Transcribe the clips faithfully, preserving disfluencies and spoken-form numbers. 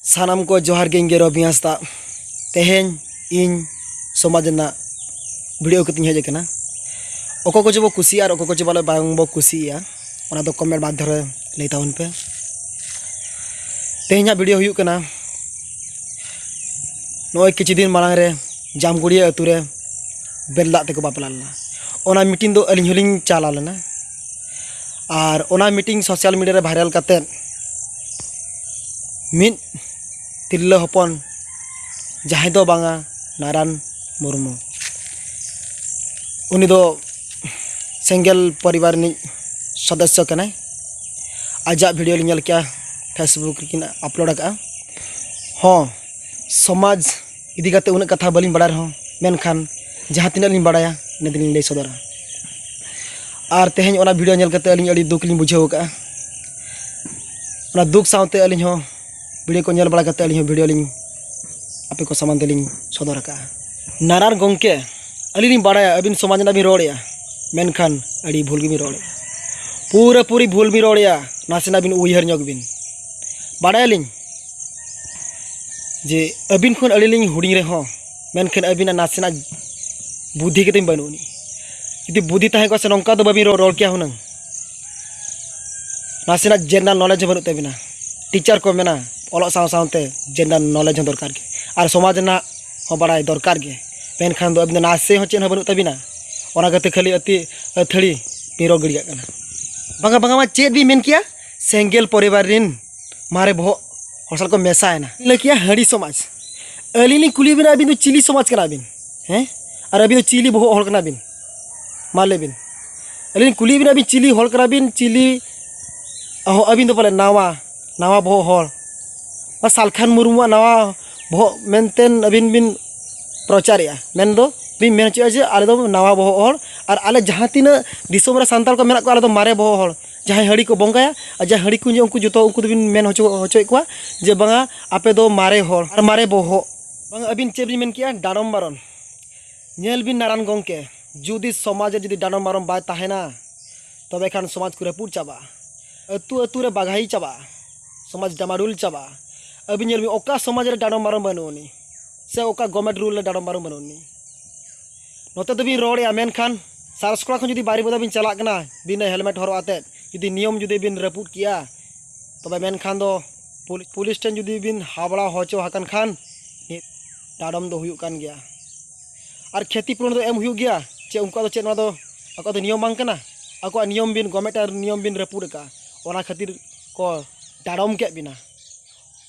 ᱥᱟᱱᱟᱢ ᱠᱚ ᱡᱚᱦᱟᱨ ᱜᱮ, ᱤᱧ ᱜᱮ ᱨᱚᱵᱤ ᱦᱟᱸᱥᱫᱟ᱾ ᱛᱮᱦᱮᱧ ᱤᱧ ᱥᱚᱢᱟᱡᱽ ᱨᱮᱱᱟᱜ ᱵᱷᱤᱰᱤᱭᱳ ᱠᱟᱛᱮᱧ ᱦᱮᱡ ᱟᱠᱟᱱᱟ᱾ ᱚᱠᱚᱭ ᱠᱚ ᱪᱚ ᱵᱚ ᱠᱩᱥᱤᱭᱟᱜᱼᱟ ᱟᱨ ᱚᱠᱚᱭ ᱠᱚ ᱪᱚ ᱵᱟᱞᱮ, ᱵᱟᱝ ᱵᱚ ᱠᱩᱥᱤᱭᱟᱜᱼᱟ, ᱚᱱᱟ ᱫᱚ ᱠᱚᱢᱮᱱᱴ ᱢᱟᱫᱽᱫᱷᱚᱢ ᱨᱮ ᱞᱟᱹᱭ ᱛᱟᱵᱚᱱ ᱯᱮ᱾ ᱛᱮᱦᱮᱧᱟᱜ ᱵᱷᱤᱰᱤᱭᱳ ᱦᱩᱭᱩᱜ ᱠᱟᱱᱟ, ᱱᱚᱜᱼᱚᱭ ᱠᱤᱪᱷᱩ ᱫᱤᱱ ᱢᱟᱲᱟᱝ ᱨᱮ ᱡᱟᱢᱜᱩᱲᱤᱭᱟᱹ ᱟᱹᱛᱩ ᱨᱮ ᱵᱮᱞ ᱫᱟᱜ ᱛᱮᱠᱚ ᱵᱟᱯᱞᱟ ᱞᱮᱱᱟ᱾ ᱚᱱᱟ ᱢᱤᱴᱤᱝ ᱫᱚ ᱟᱹᱞᱤᱧ ᱦᱚᱸᱞᱤᱧ ᱪᱟᱞᱟᱣ ᱞᱮᱱᱟ᱾ ᱟᱨ ᱚᱱᱟ ᱢᱤᱴᱤᱝ ᱥᱳᱥᱟᱞ ᱢᱤᱰᱤᱭᱟ ᱨᱮ ᱵᱷᱟᱭᱨᱟᱞ ᱠᱟᱛᱮᱫ ᱢᱤᱫ ᱛᱤᱨᱞᱟᱹ ᱦᱚᱯᱚᱱ, ᱡᱟᱦᱟᱸᱭ ᱫᱚ ᱵᱟᱝᱟ ᱱᱟᱨᱟᱱ ᱢᱩᱨᱢᱩ, ᱩᱱᱤ ᱫᱚ ᱥᱮᱸᱜᱮᱞ ᱯᱚᱨᱤᱵᱟᱨ ᱨᱤᱱᱤᱡ ᱥᱚᱫᱚᱥᱥᱚ ᱠᱟᱱᱟᱭ᱾ ᱟᱡᱟᱜ ᱵᱷᱤᱰᱤᱭᱳ ᱞᱤᱧ ᱧᱮᱞ ᱠᱮᱜᱼᱟ, ᱯᱷᱮᱥᱵᱩᱠ ᱨᱮᱠᱤᱱ ᱟᱯᱞᱳᱰ ᱟᱠᱟᱫᱼᱟ᱾ ᱦᱚᱸ, ᱥᱚᱢᱟᱡᱽ ᱤᱫᱤ ᱠᱟᱛᱮ ᱩᱱᱟᱹᱜ ᱠᱟᱛᱷᱟ ᱵᱟᱹᱞᱤᱧ ᱵᱟᱲᱟᱭ ᱨᱮᱦᱚᱸ, ᱢᱮᱱᱠᱷᱟᱱ ᱡᱟᱦᱟᱸ ᱛᱤᱱᱟᱹᱜ ᱞᱤᱧ ᱵᱟᱲᱟᱭᱟ, ᱤᱱᱟᱹ ᱫᱚᱞᱤᱧ ᱞᱟᱹᱭ ᱥᱚᱫᱚᱨᱟ᱾ ᱟᱨ ᱛᱮᱦᱮᱧ ᱚᱱᱟ ᱵᱷᱤᱰᱤᱭᱳ ᱧᱮᱞ ᱠᱟᱛᱮ ᱟᱹᱞᱤᱧ ᱟᱹᱰᱤ ᱫᱩᱠ ᱞᱤᱧ ᱵᱩᱡᱷᱟᱹᱣ ᱟᱠᱟᱫᱼᱟ᱾ ᱚᱱᱟ ᱫᱩᱠ ᱥᱟᱶᱛᱮ ᱟᱹᱞᱤᱧ ᱦᱚᱸ ᱵᱷᱤᱰᱤᱭᱳ ᱠᱚ ᱧᱮᱞ ᱵᱟᱲᱟ ᱠᱟᱛᱮ ᱟᱹᱞᱤᱧ ᱦᱚᱸ ᱵᱷᱤᱰᱤᱭᱳ ᱞᱤᱧ ᱟᱯᱮ ᱠᱚ ᱥᱟᱢᱟᱝ ᱛᱮᱞᱤᱧ ᱥᱚᱫᱚᱨ ᱟᱠᱟᱫᱼᱟ᱾ ᱱᱟᱨᱟᱱ ᱜᱚᱢᱠᱮ, ᱟᱹᱞᱤᱧ ᱞᱤᱧ ᱵᱟᱲᱟᱭᱟ ᱟᱹᱵᱤᱱ ᱥᱚᱢᱟᱡᱽ ᱨᱮᱱᱟᱜ ᱵᱤᱱ ᱨᱚᱲᱮᱫᱼᱟ, ᱢᱮᱱᱠᱷᱟᱱ ᱟᱹᱰᱤ ᱵᱷᱩᱞ ᱜᱮᱵᱤᱱ ᱨᱚᱲᱮᱫᱼᱟ᱾ ᱯᱩᱨᱟᱹᱯᱩᱨᱤ ᱵᱷᱩᱞ ᱵᱤᱱ ᱨᱚᱲᱮᱫᱼᱟ᱾ ᱱᱟᱥᱮᱱᱟᱜ ᱵᱤᱱ ᱩᱭᱦᱟᱹᱨ ᱧᱚᱜ ᱵᱤᱱ᱾ ᱵᱟᱲᱟᱭᱟᱞᱤᱧ ᱡᱮ ᱟᱹᱵᱤᱱ ᱠᱷᱚᱱ ᱟᱹᱞᱤᱧ ᱞᱤᱧ ᱦᱩᱰᱤᱧ ᱨᱮᱦᱚᱸ, ᱢᱮᱱᱠᱷᱟᱱ ᱟᱹᱵᱤᱱᱟᱜ ᱱᱟᱥᱮᱱᱟᱜ ᱵᱩᱫᱽᱫᱷᱤ ᱠᱟᱹᱴᱤᱡ ᱵᱟᱹᱱᱩᱜ ᱟᱹᱱᱤᱡ᱾ ᱡᱩᱫᱤ ᱵᱩᱫᱽᱫᱷᱤ ᱛᱟᱦᱮᱸ ᱠᱚᱜᱼᱟ ᱥᱮ, ᱱᱚᱝᱠᱟ ᱫᱚ ᱵᱟᱹᱵᱤᱱ ᱨᱚᱲ, ᱨᱚᱲ ᱠᱮᱭᱟ ᱦᱩᱱᱟᱹᱝ᱾ ᱱᱟᱥᱮᱱᱟᱜ ᱡᱮᱱᱟᱨᱮᱞ ᱱᱚᱞᱮᱡᱽ ᱦᱚᱸ ᱵᱟᱹᱱᱩᱜ ᱛᱟᱹᱵᱤᱱᱟ᱾ ᱴᱤᱪᱟᱨ ᱠᱚ ᱢᱮᱱᱟ, ᱚᱞᱚᱜ ᱥᱟᱶ ᱥᱟᱶᱛᱮ ᱡᱮᱱᱟᱨᱮᱞ ᱱᱚᱞᱮᱡᱽ ᱦᱚᱸ ᱫᱚᱨᱠᱟᱨ ᱜᱮ, ᱟᱨ ᱥᱚᱢᱟᱡᱽ ᱨᱮᱱᱟᱜ ᱦᱚᱸ ᱵᱟᱲᱟᱭ ᱫᱚᱨᱠᱟᱨ ᱜᱮ᱾ ᱢᱮᱱᱠᱷᱟᱱ ᱫᱚ ᱟᱹᱵᱤᱱ ᱫᱚ ᱱᱟᱥᱮ ᱦᱚᱸ ᱪᱮᱫ ᱦᱚᱸ ᱵᱟᱹᱱᱩᱜ ᱛᱟᱹᱵᱤᱱᱟ, ᱚᱱᱟ ᱠᱷᱟᱹᱛᱤᱨ ᱠᱷᱟᱹᱞᱤ ᱟᱹᱛᱤ ᱟᱹᱛᱷᱟᱹᱲᱤ ᱵᱤᱱ ᱨᱚᱲ ᱜᱤᱰᱤ ᱠᱟᱜ ᱠᱟᱱᱟ᱾ ᱵᱟᱝᱟ, ᱵᱟᱝᱟ, ᱢᱟ ᱪᱮᱫ ᱵᱤᱱ ᱢᱮᱱ ᱠᱮᱭᱟ? ᱥᱮᱸᱜᱮᱞ ᱯᱚᱨᱤᱵᱟᱨ ᱨᱤᱱ ᱢᱟᱨᱮ ᱵᱚᱦᱚᱜ ᱦᱚᱲ ᱥᱟᱞᱟᱜ ᱠᱚ ᱢᱮᱥᱟᱭᱮᱱᱟ᱾ ᱞᱟᱹᱭ ᱠᱮᱭᱟ ᱦᱟᱺᱰᱤ ᱥᱚᱢᱟᱡᱽ᱾ ᱟᱹᱞᱤᱧ ᱞᱤᱧ ᱠᱩᱞᱤ ᱵᱤᱱᱟ, ᱟᱹᱵᱤᱱ ᱫᱚ ᱪᱤᱞᱤ ᱥᱚᱢᱟᱡᱽ ᱠᱟᱱᱟ ᱵᱤᱱ? ᱦᱮᱸ? ᱟᱨ ᱟᱹᱵᱤᱱ ᱫᱚ ᱪᱤᱞᱤ ᱵᱚᱦᱚᱜ ᱦᱚᱲ ᱠᱟᱱᱟ ᱵᱤᱱ? ᱢᱟ ᱞᱟᱹᱭ ᱵᱤᱱ᱾ ᱟᱹᱞᱤᱧ ᱞᱤᱧ ᱠᱩᱞᱤ ᱵᱤᱱᱟ, ᱟᱹᱵᱤᱱ ᱪᱤᱞᱤ ᱦᱚᱲ ᱠᱟᱱᱟ ᱵᱤᱱ? ᱪᱤᱞᱤ? ᱚᱦᱚ, ᱟᱹᱵᱤᱱ ᱫᱚ ᱯᱟᱞᱮ ᱱᱟᱣᱟ, ᱱᱟᱣᱟ ᱵᱚᱦᱚᱜ ᱦᱚᱲ᱾ ᱵᱟ ᱥᱟᱞᱠᱷᱟᱱ ᱢᱩᱨᱢᱩᱣᱟᱜ ᱱᱟᱣᱟ ᱵᱚᱦᱚᱜ ᱢᱮᱱᱛᱮ ᱟᱹᱵᱤᱱ ᱵᱤᱱ ᱯᱨᱚᱪᱟᱨᱮᱜᱼᱟ᱾ ᱢᱮᱱᱫᱚ ᱵᱤᱱ ᱢᱮᱱ ᱦᱚᱪᱚᱭᱮᱫᱼᱟ ᱡᱮ ᱟᱞᱮ ᱫᱚ ᱱᱟᱣᱟ ᱵᱚᱦᱚᱜ ᱦᱚᱲ, ᱟᱨ ᱟᱞᱮ ᱡᱟᱦᱟᱸ ᱛᱤᱱᱟᱹᱜ ᱫᱤᱥᱚᱢ ᱨᱮ ᱥᱟᱱᱛᱟᱲ ᱠᱚ ᱢᱮᱱᱟᱜ ᱠᱚᱣᱟ, ᱟᱞᱮ ᱫᱚ ᱢᱟᱨᱮ ᱵᱚᱦᱚᱜ ᱦᱚᱲ᱾ ᱡᱟᱦᱟᱸᱭ ᱦᱟᱺᱰᱤ ᱠᱚ ᱵᱚᱸᱜᱟᱭᱟ ᱟᱨ ᱡᱟᱦᱟᱸᱭ ᱦᱟᱺᱰᱤ ᱠᱚ ᱧᱩᱭᱟ, ᱩᱱᱠᱩ ᱡᱚᱛᱚ, ᱩᱱᱠᱩ ᱫᱚᱵᱤᱱ ᱢᱮᱱ ᱦᱚᱪᱚ, ᱦᱚᱪᱚᱭᱮᱫ ᱠᱚᱣᱟ ᱡᱮ ᱵᱟᱝᱟ, ᱟᱯᱮ ᱫᱚ ᱢᱟᱨᱮ ᱦᱚᱲ ᱟᱨ ᱢᱟᱨᱮ ᱵᱚᱦᱚᱜ᱾ ᱵᱟᱝᱟ, ᱟᱹᱵᱤᱱ ᱪᱮᱫ ᱵᱤᱱ ᱢᱮᱱ ᱠᱮᱜᱼᱟ? ᱰᱟᱰᱚᱢ ᱵᱟᱨᱚᱱ᱾ ᱧᱮᱞ ᱵᱤᱱ ᱱᱟᱨᱟᱱ ᱜᱚᱢᱠᱮ, ᱡᱩᱫᱤ ᱥᱚᱢᱟᱡᱽ ᱨᱮ ᱡᱩᱫᱤ ᱰᱟᱰᱚᱢ ᱵᱟᱨᱚᱱ ᱵᱟᱭ ᱛᱟᱦᱮᱱᱟ, ᱛᱚᱵᱮ ᱠᱷᱟᱱ ᱥᱚᱢᱟᱡᱽ ᱠᱚ ᱨᱟᱹᱯᱩᱫ ᱪᱟᱵᱟᱜᱼᱟ, ᱟᱹᱛᱩ ᱟᱹᱛᱩ ᱨᱮ ᱵᱟᱜᱷᱟᱭ ᱪᱟᱵᱟᱜᱼᱟ, ᱥᱚᱢᱟᱡᱽ ᱰᱟᱢᱟᱰᱩᱞ ᱪᱟᱵᱟᱜᱼᱟ᱾ ᱟᱹᱵᱤᱱ ᱧᱮᱞ ᱵᱤᱱ, ᱚᱠᱟ ᱥᱚᱢᱟᱡᱽ ᱨᱮ ᱰᱟᱰᱚᱢ ᱵᱟᱨᱚᱱ ᱵᱟᱹᱱᱩᱜ ᱟᱹᱱᱤᱡ, ᱥᱮ ᱚᱠᱟ ᱜᱚᱵᱷᱚᱨᱱᱢᱮᱱᱴ ᱨᱩᱞ ᱨᱮ ᱰᱟᱰᱚᱢ ᱵᱟᱨᱚᱱ ᱵᱟᱹᱱᱩᱜ ᱟᱹᱱᱤᱡ᱾ ᱱᱚᱛᱮ ᱫᱚᱵᱤᱱ ᱨᱚᱲᱮᱫᱼᱟ, ᱢᱮᱱᱠᱷᱟᱱ ᱥᱟᱨᱥᱠᱚᱲᱟ ᱠᱷᱚᱱ ᱡᱩᱫᱤ ᱵᱟᱭᱨᱮ ᱵᱚᱫᱟ ᱵᱤᱱ ᱪᱟᱞᱟᱜ ᱠᱟᱱᱟ ᱵᱤᱱᱟᱹ ᱦᱮᱞᱢᱮᱴ ᱦᱚᱨᱚᱜ ᱟᱛᱮᱫ, ᱡᱩᱫᱤ ᱱᱤᱭᱚᱢ ᱡᱩᱫᱤ ᱵᱤᱱ ᱨᱟᱹᱯᱩᱫ ᱠᱮᱜᱼᱟ, ᱛᱚᱵᱮ ᱢᱮᱱᱠᱷᱟᱱ ᱫᱚ ᱯᱩᱞᱤ-, ᱯᱩᱞᱤᱥ ᱴᱷᱮᱱ ᱡᱩᱫᱤ ᱵᱤᱱ ᱦᱟᱵᱲᱟ ᱦᱚᱪᱚ ᱟᱠᱟᱱ ᱠᱷᱟᱱ, ᱰᱟᱰᱚᱢ ᱫᱚ ᱦᱩᱭᱩᱜ ᱠᱟᱱ ᱜᱮᱭᱟ᱾ ᱟᱨ ᱠᱷᱮᱛᱤ ᱯᱩᱨᱚᱱ ᱫᱚ ᱮᱢ ᱦᱩᱭᱩᱜ ᱜᱮᱭᱟ᱾ ᱪᱮᱫ ᱩᱱᱠᱩᱣᱟᱜ ᱫᱚ ᱪᱮᱫ, ᱱᱚᱣᱟ ᱫᱚ ᱟᱠᱚᱣᱟᱜ ᱫᱚ ᱱᱤᱭᱚᱢ ᱵᱟᱝ ᱠᱟᱱᱟ? ᱟᱠᱚᱣᱟᱜ ᱱᱤᱭᱚᱢ ᱵᱤᱱ, ᱜᱚᱵᱷᱚᱨᱱᱢᱮᱱᱴ ᱟᱜ ᱱᱤᱭᱚᱢ ᱵᱤᱱ ᱨᱟᱹᱯᱩᱫ ᱟᱠᱟᱫᱼᱟ, ᱚᱱᱟ ᱠᱷᱟᱹᱛᱤᱨ ᱠᱚ ᱰᱟᱰᱚᱢ ᱠᱮᱫ ᱵᱤᱱᱟ,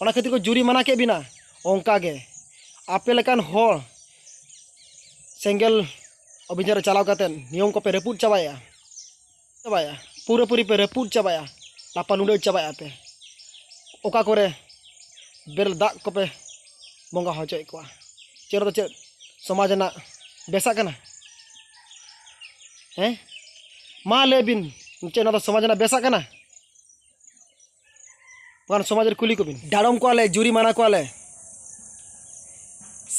ᱚᱱᱟ ᱠᱷᱟᱹᱛᱤᱨ ᱠᱚ ᱡᱩᱨᱤᱢᱟᱱᱟ ᱠᱮᱫ ᱵᱤᱱᱟ᱾ ᱚᱱᱠᱟ ᱜᱮ ᱟᱯᱮ ᱞᱮᱠᱟᱱ ᱦᱚᱲ ᱥᱮᱸᱜᱮᱞ ᱚᱵᱷᱤᱡᱟᱱ ᱨᱮ ᱪᱟᱞᱟᱣ ᱠᱟᱛᱮᱫ ᱱᱤᱭᱚᱢ ᱠᱚᱯᱮ ᱨᱟᱹᱯᱩᱫ ᱪᱟᱵᱟᱭᱮᱫᱼᱟ, ᱪᱟᱵᱟᱭᱟ, ᱯᱩᱨᱟᱹᱯᱩᱨᱤ ᱯᱮ ᱨᱟᱹᱯᱩᱫ ᱪᱟᱵᱟᱭᱟ, ᱞᱟᱯᱟ ᱞᱩᱸᱰᱟᱹ ᱪᱟᱵᱟᱭᱟ ᱯᱮ᱾ ᱚᱠᱟ ᱠᱚᱨᱮ ᱵᱮᱨᱮᱞ ᱫᱟᱜ ᱠᱚᱯᱮ ᱵᱚᱸᱜᱟ ᱦᱚᱪᱚᱭᱮᱫ ᱠᱚᱣᱟ? ᱪᱮᱫ ᱫᱚ ᱪᱮᱫ ᱥᱚᱢᱟᱡᱽ ᱨᱮᱱᱟᱜ ᱵᱮᱥᱟᱜ ᱠᱟᱱᱟ? ᱦᱮᱸ, ᱢᱟ ᱞᱟᱹᱭ ᱵᱤᱱ, ᱪᱮᱫ ᱱᱚᱣᱟ ᱫᱚ ᱥᱚᱢᱟᱡᱽ ᱨᱮᱱᱟᱜ ᱵᱮᱥᱟᱜ ᱠᱟᱱᱟ? ᱵᱟᱠᱷᱟᱱ ᱥᱚᱢᱟᱡᱽ ᱨᱮ ᱠᱩᱞᱤ ᱠᱚᱵᱤᱱ᱾ ᱰᱟᱰᱚᱢ ᱠᱚᱣᱟᱞᱮ, ᱡᱩᱨᱤᱢᱟᱱᱟ ᱠᱚᱣᱟᱞᱮ᱾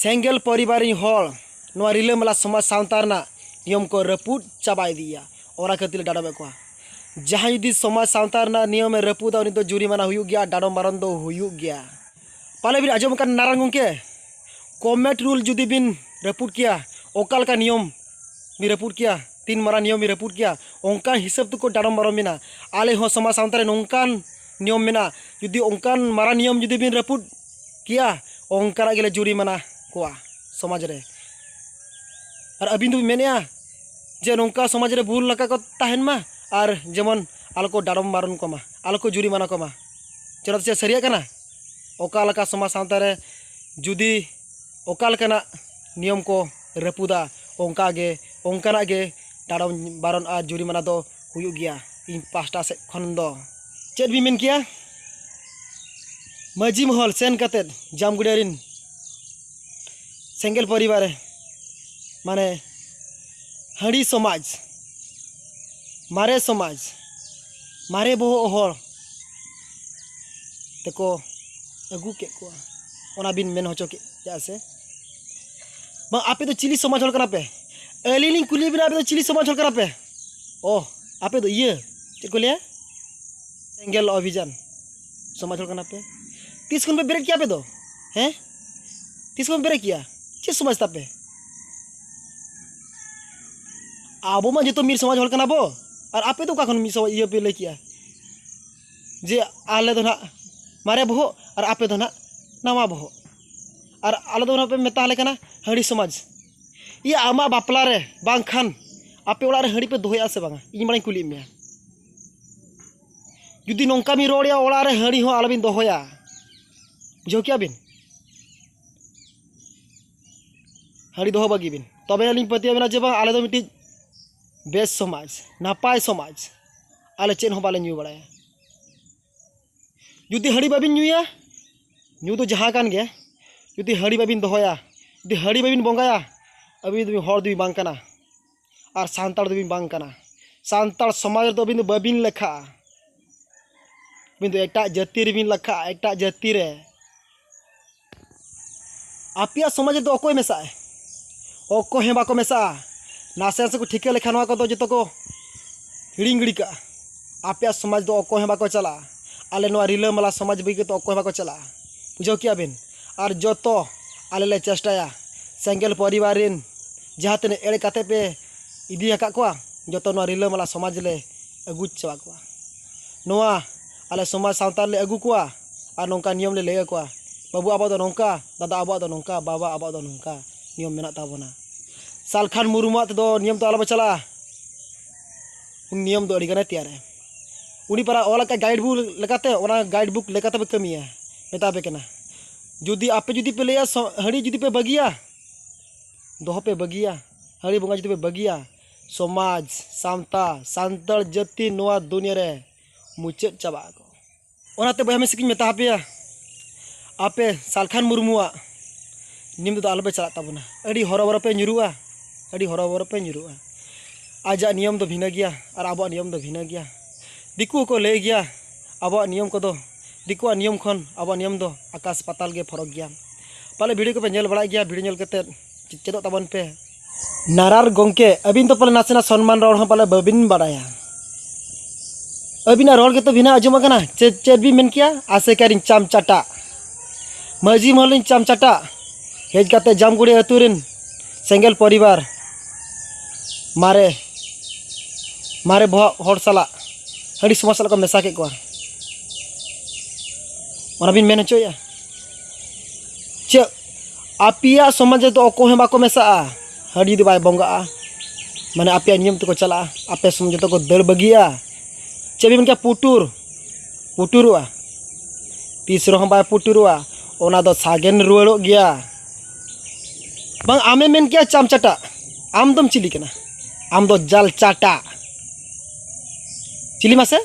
ᱥᱮᱸᱜᱮᱞ ᱯᱚᱨᱤᱵᱟᱨ ᱨᱤᱱ ᱦᱚᱲ ᱱᱚᱣᱟ ᱨᱤᱞᱟᱹᱢᱟᱞᱟ ᱥᱚᱢᱟᱡᱽ ᱥᱟᱶᱛᱟ ᱨᱮᱱᱟᱜ ᱱᱤᱭᱚᱢ ᱠᱚ ᱨᱟᱹᱯᱩᱫ ᱪᱟᱵᱟ ᱤᱫᱤᱭᱮᱫᱼᱟ, ᱚᱱᱟ ᱠᱷᱟᱹᱛᱤᱨ ᱞᱮ ᱰᱟᱰᱚᱢᱮᱫ ᱠᱚᱣᱟ᱾ ᱡᱟᱦᱟᱸᱭ ᱡᱩᱫᱤ ᱥᱚᱢᱟᱡᱽ ᱥᱟᱶᱛᱟ ᱨᱮᱱᱟᱜ ᱱᱤᱭᱚᱢᱮ ᱨᱟᱹᱯᱩᱫᱟ, ᱩᱱᱤ ᱫᱚ ᱡᱩᱨᱤᱢᱟᱱᱟ ᱦᱩᱭᱩᱜ ᱜᱮᱭᱟ, ᱰᱟᱰᱚᱢ ᱵᱟᱨᱚᱱ ᱫᱚ ᱦᱩᱭᱩᱜ ᱜᱮᱭᱟ᱾ ᱯᱟᱞᱮ ᱵᱤᱱ ᱟᱸᱡᱚᱢ ᱟᱠᱟᱫ ᱱᱟᱨᱟᱭᱚᱱ ᱜᱚᱢᱠᱮ, ᱜᱚᱵᱷᱚᱨᱱᱢᱮᱱᱴ ᱨᱩᱞ ᱡᱩᱫᱤ ᱵᱤᱱ ᱨᱟᱹᱯᱩᱫ ᱠᱮᱭᱟ, ᱚᱠᱟ ᱞᱮᱠᱟ ᱱᱤᱭᱚᱢ ᱵᱤᱱ ᱨᱟᱹᱯᱩᱫ ᱠᱮᱭᱟ, ᱛᱤᱱ ᱢᱟᱨᱟᱝ ᱱᱤᱭᱚᱢ ᱵᱤᱱ ᱨᱟᱹᱯᱩᱫ ᱠᱮᱭᱟ, ᱚᱱᱠᱟ ᱦᱤᱥᱟᱹᱵ ᱛᱮᱠᱚ ᱰᱟᱰᱚᱢ ᱵᱟᱨᱚᱱ ᱵᱤᱱᱟ᱾ ᱟᱞᱮ ᱦᱚᱸ ᱥᱚᱢᱟᱡᱽ ᱥᱟᱶᱛᱟ ᱨᱮ ᱱᱚᱝᱠᱟᱱ ᱱᱤᱭᱚᱢ ᱢᱮᱱᱟᱜᱼᱟ, ᱡᱩᱫᱤ ᱚᱱᱠᱟᱱ ᱢᱟᱨᱟᱝ ᱱᱤᱭᱚᱢ ᱡᱩᱫᱤ ᱵᱤᱱ ᱨᱟᱹᱯᱩᱫ ᱠᱮᱭᱟ, ᱚᱱᱠᱟᱱᱟᱜ ᱜᱮᱞᱮ ᱡᱩᱨᱤᱢᱟᱱᱟ ᱠᱚᱣᱟ ᱥᱚᱢᱟᱡᱽ ᱨᱮ᱾ ᱟᱨ ᱟᱹᱵᱤᱱ ᱫᱚᱵᱤᱱ ᱢᱮᱱᱮᱫᱼᱟ ᱡᱮ ᱱᱚᱝᱠᱟ ᱥᱚᱢᱟᱡᱽ ᱨᱮ ᱵᱷᱩᱞ ᱞᱮᱠᱟ ᱠᱚ ᱛᱟᱦᱮᱱ ᱢᱟ, ᱟᱨ ᱡᱮᱢᱚᱱ ᱟᱞᱚ ᱠᱚ ᱰᱟᱰᱚᱢ ᱵᱟᱨᱚᱱ ᱠᱚᱢᱟ, ᱟᱞᱚ ᱠᱚ ᱡᱩᱨᱤᱢᱟᱱᱟ ᱠᱚᱢᱟ᱾ ᱪᱮᱫᱟᱜ ᱥᱮ ᱥᱟᱹᱨᱤᱭᱟᱜ ᱠᱟᱱᱟ, ᱚᱠᱟ ᱞᱮᱠᱟ ᱥᱚᱢᱟᱡᱽ ᱥᱟᱶᱛᱟ ᱨᱮ ᱡᱩᱫᱤ ᱚᱠᱟ ᱞᱮᱠᱟᱱᱟᱜ ᱱᱤᱭᱚᱢ ᱠᱚ ᱨᱟᱹᱯᱩᱫᱟ, ᱚᱱᱠᱟ ᱜᱮ, ᱚᱱᱠᱟᱱᱟᱜ ᱜᱮ ᱰᱟᱰᱚᱢ ᱵᱟᱨᱚᱱ ᱟᱨ ᱡᱩᱨᱤᱢᱟᱱᱟ ᱫᱚ ᱦᱩᱭᱩᱜ ᱜᱮᱭᱟ᱾ ᱤᱧ ᱯᱟᱦᱴᱟ ᱥᱮᱫ ᱠᱷᱚᱱ ᱫᱚ ᱪᱮᱫ ᱵᱤᱱ ᱢᱮᱱ ᱠᱮᱭᱟ? ᱢᱟᱹᱡᱷᱤ ᱢᱚᱦᱚᱞ ᱥᱮᱱ ᱠᱟᱛᱮᱫ ᱡᱟᱢᱜᱩᱲᱤᱭᱟᱹ ᱨᱤᱱ ᱥᱮᱸᱜᱮᱞ ᱯᱚᱨᱤᱵᱟᱨ ᱨᱮ, ᱢᱟᱱᱮ, ᱦᱟᱺᱰᱤ ᱥᱚᱢᱟᱡᱽ, ᱢᱟᱨᱮ ᱥᱚᱢᱟᱡᱽ, ᱢᱟᱨᱮ ᱵᱚᱦᱚᱜ ᱦᱚᱲ ᱛᱮᱠᱚ ᱟᱹᱜᱩ ᱠᱮᱫ ᱠᱚᱣᱟ, ᱚᱱᱟ ᱵᱤᱱ ᱢᱮᱱ ᱦᱚᱪᱚ ᱠᱮᱫ, ᱪᱮᱫᱟᱜ ᱥᱮ? ᱵᱟᱝ, ᱟᱯᱮ ᱫᱚ ᱪᱤᱞᱤ ᱥᱚᱢᱟᱡᱽ ᱦᱚᱲ ᱠᱟᱱᱟ ᱯᱮ? ᱟᱹᱞᱤᱧ ᱞᱤᱧ ᱠᱩᱞᱤᱭᱮᱫ ᱵᱤᱱᱟ, ᱟᱯᱮ ᱫᱚ ᱪᱤᱞᱤ ᱥᱚᱢᱟᱡᱽ ᱦᱚᱲ ᱠᱟᱱᱟ ᱯᱮ? ᱚ, ᱟᱯᱮ ᱫᱚ ᱤᱭᱟᱹ, ᱪᱮᱫ ᱠᱚ ᱞᱟᱹᱭᱟ, ᱥᱮᱸᱜᱮᱞ ᱚᱵᱷᱤᱡᱟᱱ ᱥᱚᱢᱟᱡᱽ ᱦᱚᱲ ᱠᱟᱱᱟ ᱯᱮ᱾ ᱛᱤᱥ ᱠᱷᱚᱱ ᱯᱮ ᱵᱮᱨᱮᱫ ᱠᱮᱭᱟ ᱟᱯᱮ ᱫᱚ? ᱦᱮᱸ? ᱛᱤᱥ ᱠᱷᱚᱱ ᱯᱮ ᱵᱮᱨᱮᱫ ᱠᱮᱭᱟ? ᱪᱮᱫ ᱥᱚᱢᱟᱡᱽ ᱛᱟᱯᱮ? ᱟᱵᱚ ᱢᱟ ᱡᱚᱛᱚ ᱢᱤᱫ ᱥᱚᱢᱟᱡᱽ ᱦᱚᱲ ᱠᱟᱱᱟ ᱵᱚ᱾ ᱟᱨ ᱟᱯᱮ ᱫᱚ ᱚᱠᱟ ᱠᱷᱚᱱ ᱢᱤᱫ ᱥᱚᱢᱟᱡᱽ ᱤᱭᱟᱹ ᱯᱮ ᱞᱟᱹᱭ ᱠᱮᱜᱼᱟ? ᱡᱮ ᱟᱞᱮ ᱫᱚ ᱱᱟᱦᱟᱜ ᱢᱟᱨᱮ ᱵᱚᱦᱚᱜ ᱟᱨ ᱟᱯᱮ ᱫᱚ ᱱᱟᱦᱟᱜ ᱱᱟᱣᱟ ᱵᱚᱦᱚᱜ᱾ ᱟᱨ ᱟᱞᱮ ᱫᱚ ᱱᱟᱦᱟᱜ ᱯᱮ ᱢᱮᱛᱟ ᱞᱮ ᱠᱟᱱᱟ ᱦᱟᱺᱰᱤ ᱥᱚᱢᱟᱡᱽ᱾ ᱤᱭᱟᱹ, ᱟᱢᱟᱜ ᱵᱟᱯᱞᱟ ᱨᱮ ᱵᱟᱝᱠᱷᱟᱱ ᱟᱯᱮ ᱚᱲᱟᱜ ᱨᱮ ᱦᱟᱺᱰᱤ ᱯᱮ ᱫᱚᱦᱚᱭᱟ ᱥᱮ ᱵᱟᱝᱟ? ᱤᱧ ᱢᱟᱲᱟᱝ ᱠᱩᱞᱤᱭᱮᱫ ᱢᱮᱭᱟ᱾ ᱡᱩᱫᱤ ᱱᱚᱝᱠᱟ ᱵᱤᱱ ᱨᱚᱲᱮᱜᱼᱟ, ᱚᱲᱟᱜ ᱨᱮ ᱦᱟᱺᱰᱤ ᱦᱚᱸ ᱟᱞᱚᱵᱤᱱ ᱫᱚᱦᱚᱭᱟ᱾ ᱵᱩᱡᱷᱟᱹᱣ ᱠᱮᱜᱼᱟ ᱵᱤᱱ? ᱦᱟᱺᱰᱤ ᱫᱚᱦᱚ ᱵᱟᱹᱜᱤ ᱵᱤᱱ᱾ ᱛᱚᱵᱮ ᱟᱹᱞᱤᱧ ᱯᱟᱹᱛᱭᱟᱹᱣ ᱢᱮᱱᱟᱜᱼᱟ ᱡᱮ ᱵᱟᱝ, ᱟᱞᱮ ᱫᱚ ᱢᱤᱫᱴᱤᱡ ᱵᱮᱥ ᱥᱚᱢᱟᱡᱽ, ᱱᱟᱯᱟᱭ ᱥᱚᱢᱟᱡᱽ᱾ ᱟᱞᱮ ᱪᱮᱫ ᱦᱚᱸ ᱵᱟᱞᱮ ᱧᱩ ᱵᱟᱲᱟᱭᱟ᱾ ᱡᱩᱫᱤ ᱦᱟᱺᱰᱤ ᱵᱟᱹᱵᱤᱱ ᱧᱩᱭᱟ, ᱧᱩ ᱫᱚ ᱡᱟᱦᱟᱸ ᱠᱟᱱ ᱜᱮ, ᱡᱩᱫᱤ ᱦᱟᱺᱰᱤ ᱵᱟᱹᱵᱤᱱ ᱫᱚᱦᱚᱭᱟ, ᱡᱩᱫᱤ ᱦᱟᱺᱰᱤ ᱵᱟᱹᱵᱤᱱ ᱵᱚᱸᱜᱟᱭᱟ, ᱟᱹᱵᱤᱱ ᱫᱚ ᱦᱚᱲ ᱫᱚᱵᱤᱱ ᱵᱟᱝ ᱠᱟᱱᱟ᱾ ᱟᱨ ᱥᱟᱱᱛᱟᱲ ᱫᱚᱵᱤᱱ ᱵᱟᱝ ᱠᱟᱱᱟ᱾ ᱥᱟᱱᱛᱟᱲ ᱥᱚᱢᱟᱡᱽ ᱨᱮᱫᱚ ᱟᱹᱵᱤᱱ ᱫᱚ ᱵᱟᱹᱵᱤᱱ ᱞᱮᱠᱷᱟᱜᱼᱟ᱾ ᱟᱹᱵᱤᱱ ᱫᱚ ᱮᱴᱟᱜ ᱡᱟᱹᱛᱤ ᱨᱮᱵᱤᱱ ᱞᱮᱠᱷᱟᱜᱼᱟ, ᱮᱴᱟᱜ ᱡᱟᱹᱛᱤ ᱨᱮ᱾ ᱟᱯᱮᱭᱟᱜ ᱥᱚᱢᱟᱡᱽ ᱨᱮᱫᱚ ᱚᱠᱚᱭ ᱢᱮᱥᱟᱜᱼᱟ? ᱚᱠᱚᱭ ᱦᱚᱸ ᱵᱟᱠᱚ ᱢᱮᱥᱟᱜᱼᱟ᱾ ᱱᱟᱥᱮ ᱱᱟᱥᱮ ᱠᱚ ᱴᱷᱤᱠᱟᱹ ᱞᱮᱠᱷᱟᱱ ᱱᱚᱣᱟ ᱠᱚᱫᱚ ᱡᱚᱛᱚ ᱠᱚ ᱦᱤᱲᱤᱧ ᱜᱤᱰᱤ ᱠᱟᱜᱼᱟ᱾ ᱟᱯᱮᱭᱟᱜ ᱥᱚᱢᱟᱡᱽ ᱫᱚ ᱚᱠᱚᱭ ᱦᱚᱸ ᱵᱟᱠᱚ ᱪᱟᱞᱟᱜᱼᱟ᱾ ᱟᱞᱮ ᱱᱚᱣᱟ ᱨᱤᱞᱟᱹᱢᱟᱞᱟ ᱥᱚᱢᱟᱡᱽ ᱵᱟᱹᱜᱤ ᱠᱟᱛᱮ ᱚᱠᱚᱭ ᱦᱚᱸ ᱵᱟᱠᱚ ᱪᱟᱞᱟᱜᱼᱟ᱾ ᱵᱩᱡᱷᱟᱹᱣ ᱠᱮᱜᱼᱟ ᱵᱤᱱ? ᱟᱨ ᱡᱚᱛᱚ ᱟᱞᱮ ᱞᱮ ᱪᱮᱥᱴᱟᱭᱟ, ᱥᱮᱸᱜᱮᱞ ᱯᱚᱨᱤᱵᱟᱨ ᱨᱮᱱ ᱡᱟᱦᱟᱸ ᱛᱤᱱᱟᱹᱜ ᱮᱲᱮ ᱠᱟᱛᱮ ᱯᱮ ᱤᱫᱤ ᱟᱠᱟᱫ ᱠᱚᱣᱟ, ᱡᱚᱛᱚ ᱱᱚᱣᱟ ᱨᱤᱞᱟᱹᱢᱟᱞᱟ ᱥᱚᱢᱟᱡᱽ ᱞᱮ ᱟᱹᱜᱩ ᱪᱟᱵᱟ ᱠᱚᱣᱟ᱾ ᱱᱚᱣᱟ ᱟᱞᱮ ᱥᱚᱢᱟᱡᱽ ᱥᱟᱶᱛᱟ ᱨᱮᱞᱮ ᱟᱹᱜᱩ ᱠᱚᱣᱟ ᱟᱨ ᱱᱚᱝᱠᱟ ᱱᱤᱭᱚᱢ ᱞᱮ ᱞᱟᱹᱭ ᱟᱠᱚᱣᱟ, "ᱵᱟᱹᱵᱩ, ᱟᱵᱚᱣᱟᱜ ᱫᱚ ᱱᱚᱝᱠᱟ, ᱫᱟᱫᱟ, ᱟᱵᱚᱣᱟᱜ ᱫᱚ ᱱᱚᱝᱠᱟ, ᱵᱟᱵᱟ, ᱟᱵᱚᱣᱟᱜ ᱫᱚ ᱱᱚᱝᱠᱟ ᱱᱤᱭᱚᱢ ᱢᱮᱱᱟᱜ ᱛᱟᱵᱚᱱᱟ᱾ ᱥᱟᱞᱠᱷᱟᱱ ᱢᱩᱨᱢᱩᱣᱟᱜ ᱛᱮᱫᱚ ᱱᱤᱭᱚᱢ ᱫᱚ ᱟᱞᱚᱯᱮ ᱪᱟᱞᱟᱜᱼᱟ᱾" ᱩᱱᱤ ᱱᱤᱭᱚᱢ ᱫᱚ ᱟᱹᱰᱤ ᱜᱟᱱᱮ ᱛᱮᱭᱟᱨᱟ᱾ ᱩᱱᱤ ᱯᱟᱨᱟ ᱚᱞ ᱟᱠᱟᱫ ᱜᱟᱭᱤᱰ ᱵᱩᱠ ᱞᱮᱠᱟᱛᱮ, ᱚᱱᱟ ᱜᱟᱭᱤᱰ ᱵᱩᱠ ᱞᱮᱠᱟᱛᱮ ᱯᱮ ᱠᱟᱹᱢᱤᱭᱟ᱾ ᱢᱮᱛᱟ ᱯᱮ ᱠᱟᱱᱟ, ᱡᱩᱫᱤ ᱟᱯᱮ ᱡᱩᱫᱤ ᱯᱮ ᱞᱟᱹᱭᱟ ᱥᱚ-, ᱦᱟᱺᱰᱤ ᱡᱩᱫᱤ ᱯᱮ ᱵᱟᱹᱜᱤᱭᱟ, ᱫᱚᱦᱚ ᱯᱮ ᱵᱟᱹᱜᱤᱭᱟ, ᱦᱟᱺᱰᱤ ᱵᱚᱸᱜᱟ ᱡᱩᱫᱤ ᱯᱮ ᱵᱟᱹᱜᱤᱭᱟ, ᱥᱚᱢᱟᱡᱽ, ᱥᱟᱶᱛᱟ, ᱥᱟᱱᱛᱟᱲ ᱡᱟᱹᱛᱤ ᱱᱚᱣᱟ ᱫᱩᱱᱤᱭᱟᱹ ᱨᱮ ᱢᱩᱪᱟᱹᱫ ᱪᱟᱵᱟᱜ ᱟᱠᱚ᱾ ᱚᱱᱟᱛᱮ ᱵᱚᱭᱦᱟ ᱢᱤᱥᱤ ᱠᱚᱧ ᱢᱮᱛᱟ ᱟᱯᱮᱭᱟ, ᱟᱯᱮ ᱥᱟᱞᱠᱷᱟᱱ ᱢᱩᱨᱢᱩᱣᱟᱜ ᱱᱤᱭᱚᱢ ᱛᱮᱫᱚ ᱟᱞᱚᱯᱮ ᱪᱟᱞᱟᱜ ᱛᱟᱵᱚᱱᱟ᱾ ᱟᱹᱰᱤ ᱦᱚᱨᱚᱵᱚᱨᱚ ᱯᱮ ᱧᱩᱨᱩᱜᱼᱟ, ᱟᱹᱰᱤ ᱦᱚᱨᱚᱵᱚᱨᱚ ᱯᱮ ᱧᱩᱨᱩᱜᱼᱟ᱾ ᱟᱡᱟᱜ ᱱᱤᱭᱚᱢ ᱫᱚ ᱵᱷᱤᱱᱟᱹ ᱜᱮᱭᱟ ᱟᱨ ᱟᱵᱚᱣᱟᱜ ᱱᱤᱭᱚᱢ ᱫᱚ ᱵᱷᱤᱱᱟᱹ ᱜᱮᱭᱟ᱾ ᱫᱤᱠᱩ ᱦᱚᱸᱠᱚ ᱞᱟᱹᱭ ᱜᱮᱭᱟ ᱟᱵᱚᱣᱟᱜ ᱱᱤᱭᱚᱢ ᱠᱚᱫᱚ, ᱫᱤᱠᱩᱣᱟᱜ ᱱᱤᱭᱚᱢ ᱠᱷᱚᱱ ᱟᱵᱚᱣᱟᱜ ᱱᱤᱭᱚᱢ ᱫᱚ ᱟᱠᱟᱥ ᱯᱟᱛᱟᱞ ᱜᱮ ᱯᱷᱚᱨᱚᱠ ᱜᱮᱭᱟ᱾ ᱯᱟᱞᱮ ᱵᱷᱤᱰᱤᱭᱳ ᱠᱚᱯᱮ ᱧᱮᱞ ᱵᱟᱲᱟᱭ ᱜᱮᱭᱟ, ᱵᱷᱤᱰᱤᱭᱳ ᱧᱮᱞ ᱠᱟᱛᱮᱫ ᱪᱮ-, ᱪᱮᱫᱚᱜ ᱛᱟᱵᱚᱱ ᱯᱮ᱾ ᱱᱟᱨᱟᱨ ᱜᱚᱢᱠᱮ, ᱟᱹᱵᱤᱱ ᱫᱚ ᱯᱟᱞᱮ ᱱᱟᱥᱮᱱᱟᱜ ᱥᱚᱱᱢᱟᱱ ᱨᱚᱲ ᱦᱚᱸ ᱯᱟᱞᱮ ᱵᱟᱹᱵᱤᱱ ᱵᱟᱲᱟᱭᱟ᱾ ᱟᱹᱵᱤᱱᱟᱜ ᱨᱚᱲ ᱜᱮᱛᱚ ᱵᱷᱤᱱᱟᱹ ᱟᱸᱡᱚᱢᱚᱜ ᱠᱟᱱᱟ᱾ ᱪᱮᱫ, ᱪᱮᱫ ᱵᱤᱱ ᱢᱮᱱ ᱠᱮᱭᱟ? ᱟᱥᱮᱠᱟᱨᱤᱧ ᱪᱟᱢ ᱪᱟᱴᱟᱜ᱾ ᱢᱟᱹᱡᱷᱤ ᱢᱚᱦᱚᱞ ᱨᱤᱱ ᱪᱟᱢᱪᱟᱴᱟ ᱦᱮᱡ ᱠᱟᱛᱮ ᱡᱟᱢᱜᱩᱲᱤ ᱟᱹᱛᱩ ᱨᱤᱱ ᱥᱮᱸᱜᱮᱞ ᱯᱚᱨᱤᱵᱟᱨ ᱢᱟᱨᱮ, ᱢᱟᱨᱮ ᱵᱚᱦᱚᱜ ᱦᱚᱲ ᱥᱟᱞᱟᱜ ᱦᱟᱺᱰᱤ ᱥᱚᱢᱟᱡᱽ ᱥᱟᱞᱟᱜ ᱠᱚ ᱢᱮᱥᱟ ᱠᱮᱫ ᱠᱚᱣᱟ᱾ ᱚᱱᱟ ᱵᱤᱱ ᱢᱮᱱ ᱦᱚᱪᱚᱭᱮᱫᱼᱟ? ᱪᱮᱫ ᱟᱯᱮᱭᱟᱜ ᱥᱚᱢᱟᱡᱽ ᱨᱮᱫᱚ ᱚᱠᱚᱭ ᱦᱚᱸ ᱵᱟᱠᱚ ᱢᱮᱥᱟᱜᱼᱟ? ᱦᱟᱺᱰᱤ ᱫᱚ ᱵᱟᱭ ᱵᱚᱸᱜᱟᱜᱼᱟ, ᱢᱟᱱᱮ ᱟᱯᱮᱭᱟᱜ ᱱᱤᱭᱚᱢ ᱛᱮᱠᱚ ᱪᱟᱞᱟᱜᱼᱟ, ᱟᱯᱮ ᱥᱚᱢᱟᱡᱽ ᱡᱚᱛᱚ ᱠᱚ ᱫᱟᱹᱲ ᱵᱟᱹᱜᱤᱭᱟ᱾ ᱪᱮᱫ ᱵᱤᱱ ᱢᱮᱱ ᱠᱮᱭᱟ? ᱯᱩᱴᱩᱨ, ᱯᱩᱴᱩᱨᱚᱜᱼᱟ, ᱛᱤᱥ ᱨᱮᱦᱚᱸ ᱵᱟᱭ ᱯᱩᱴᱩᱨᱚᱜᱼᱟ᱾ ᱚᱱᱟ ᱫᱚ ᱥᱟᱜᱮᱱ ᱨᱩᱣᱟᱹᱲᱚᱜ ᱜᱮᱭᱟ᱾ ᱵᱟᱝ, ᱟᱢᱮᱢ ᱢᱮᱱ ᱠᱮᱭᱟ ᱪᱟᱢᱪᱟᱴᱟ, ᱟᱢ ᱫᱚᱢ ᱪᱤᱞᱤ ᱠᱟᱱᱟ? ᱟᱢ ᱫᱚ ᱡᱟᱞ ᱪᱟᱴᱟ᱾ ᱪᱤᱞᱤ ᱢᱟᱥᱮ?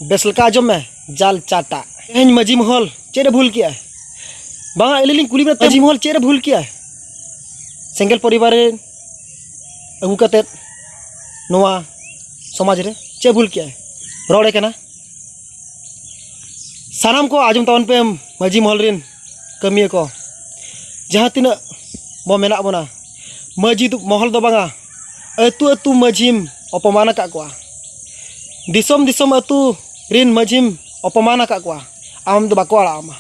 ᱵᱮᱥ ᱞᱮᱠᱟ ᱟᱸᱡᱚᱢ ᱢᱮ, ᱡᱟᱞ ᱪᱟᱴᱟ᱾ ᱛᱮᱦᱮᱧ ᱢᱟᱹᱡᱷᱤ ᱢᱚᱦᱚᱞ ᱪᱮᱫ ᱮ ᱵᱷᱩᱞ ᱠᱮᱜᱼᱟ? ᱵᱟᱝᱟ, ᱟᱹᱞᱤᱧ ᱞᱤᱧ ᱠᱩᱞᱤ ᱵᱮᱱᱟ, ᱢᱟᱹᱡᱷᱤ ᱢᱚᱦᱚᱞ ᱪᱮᱫ ᱮ ᱵᱷᱩᱞ ᱠᱮᱜᱼᱟ? ᱥᱮᱸᱜᱮᱞ ᱯᱚᱨᱤᱵᱟᱨ ᱨᱮ ᱟᱹᱜᱩ ᱠᱟᱛᱮᱫ ᱱᱚᱣᱟ ᱥᱚᱢᱟᱡᱽ ᱨᱮ ᱪᱮᱫ ᱮ ᱵᱷᱩᱞ ᱠᱮᱜᱼᱟ? ᱨᱚᱲᱮ ᱠᱟᱱᱟ᱾ ᱥᱟᱱᱟᱢ ᱠᱚ ᱟᱸᱡᱚᱢ ᱛᱟᱵᱚᱱ ᱯᱮ, ᱢᱟᱹᱡᱷᱤ ᱢᱚᱦᱚᱞ ᱨᱮᱱ ᱠᱟᱹᱢᱤᱭᱟᱹ ᱠᱚ, ᱡᱟᱦᱟᱸ ᱛᱤᱱᱟᱹᱜ ᱵᱚ ᱢᱮᱱᱟᱜ ᱵᱚᱱᱟ, ᱢᱟᱹᱡᱷᱤ ᱫᱚ, ᱢᱚᱦᱚᱞ ᱫᱚ ᱵᱟᱝᱟ, ᱟᱹᱛᱩ ᱟᱹᱛᱩ ᱢᱟᱹᱡᱷᱤᱢ ᱚᱯᱚᱢᱟᱱ ᱟᱠᱟᱫ ᱠᱚᱣᱟ᱾ ᱫᱤᱥᱚᱢ ᱫᱤᱥᱚᱢ ᱟᱹᱛᱩ ᱨᱤᱱ ᱢᱟᱹᱡᱷᱤᱢ ᱚᱯᱚᱢᱟᱱ ᱟᱠᱟᱫ ᱠᱚᱣᱟ᱾ ᱟᱢ ᱫᱚ ᱵᱟᱠᱚ ᱟᱲᱟᱜ ᱟᱢᱟ,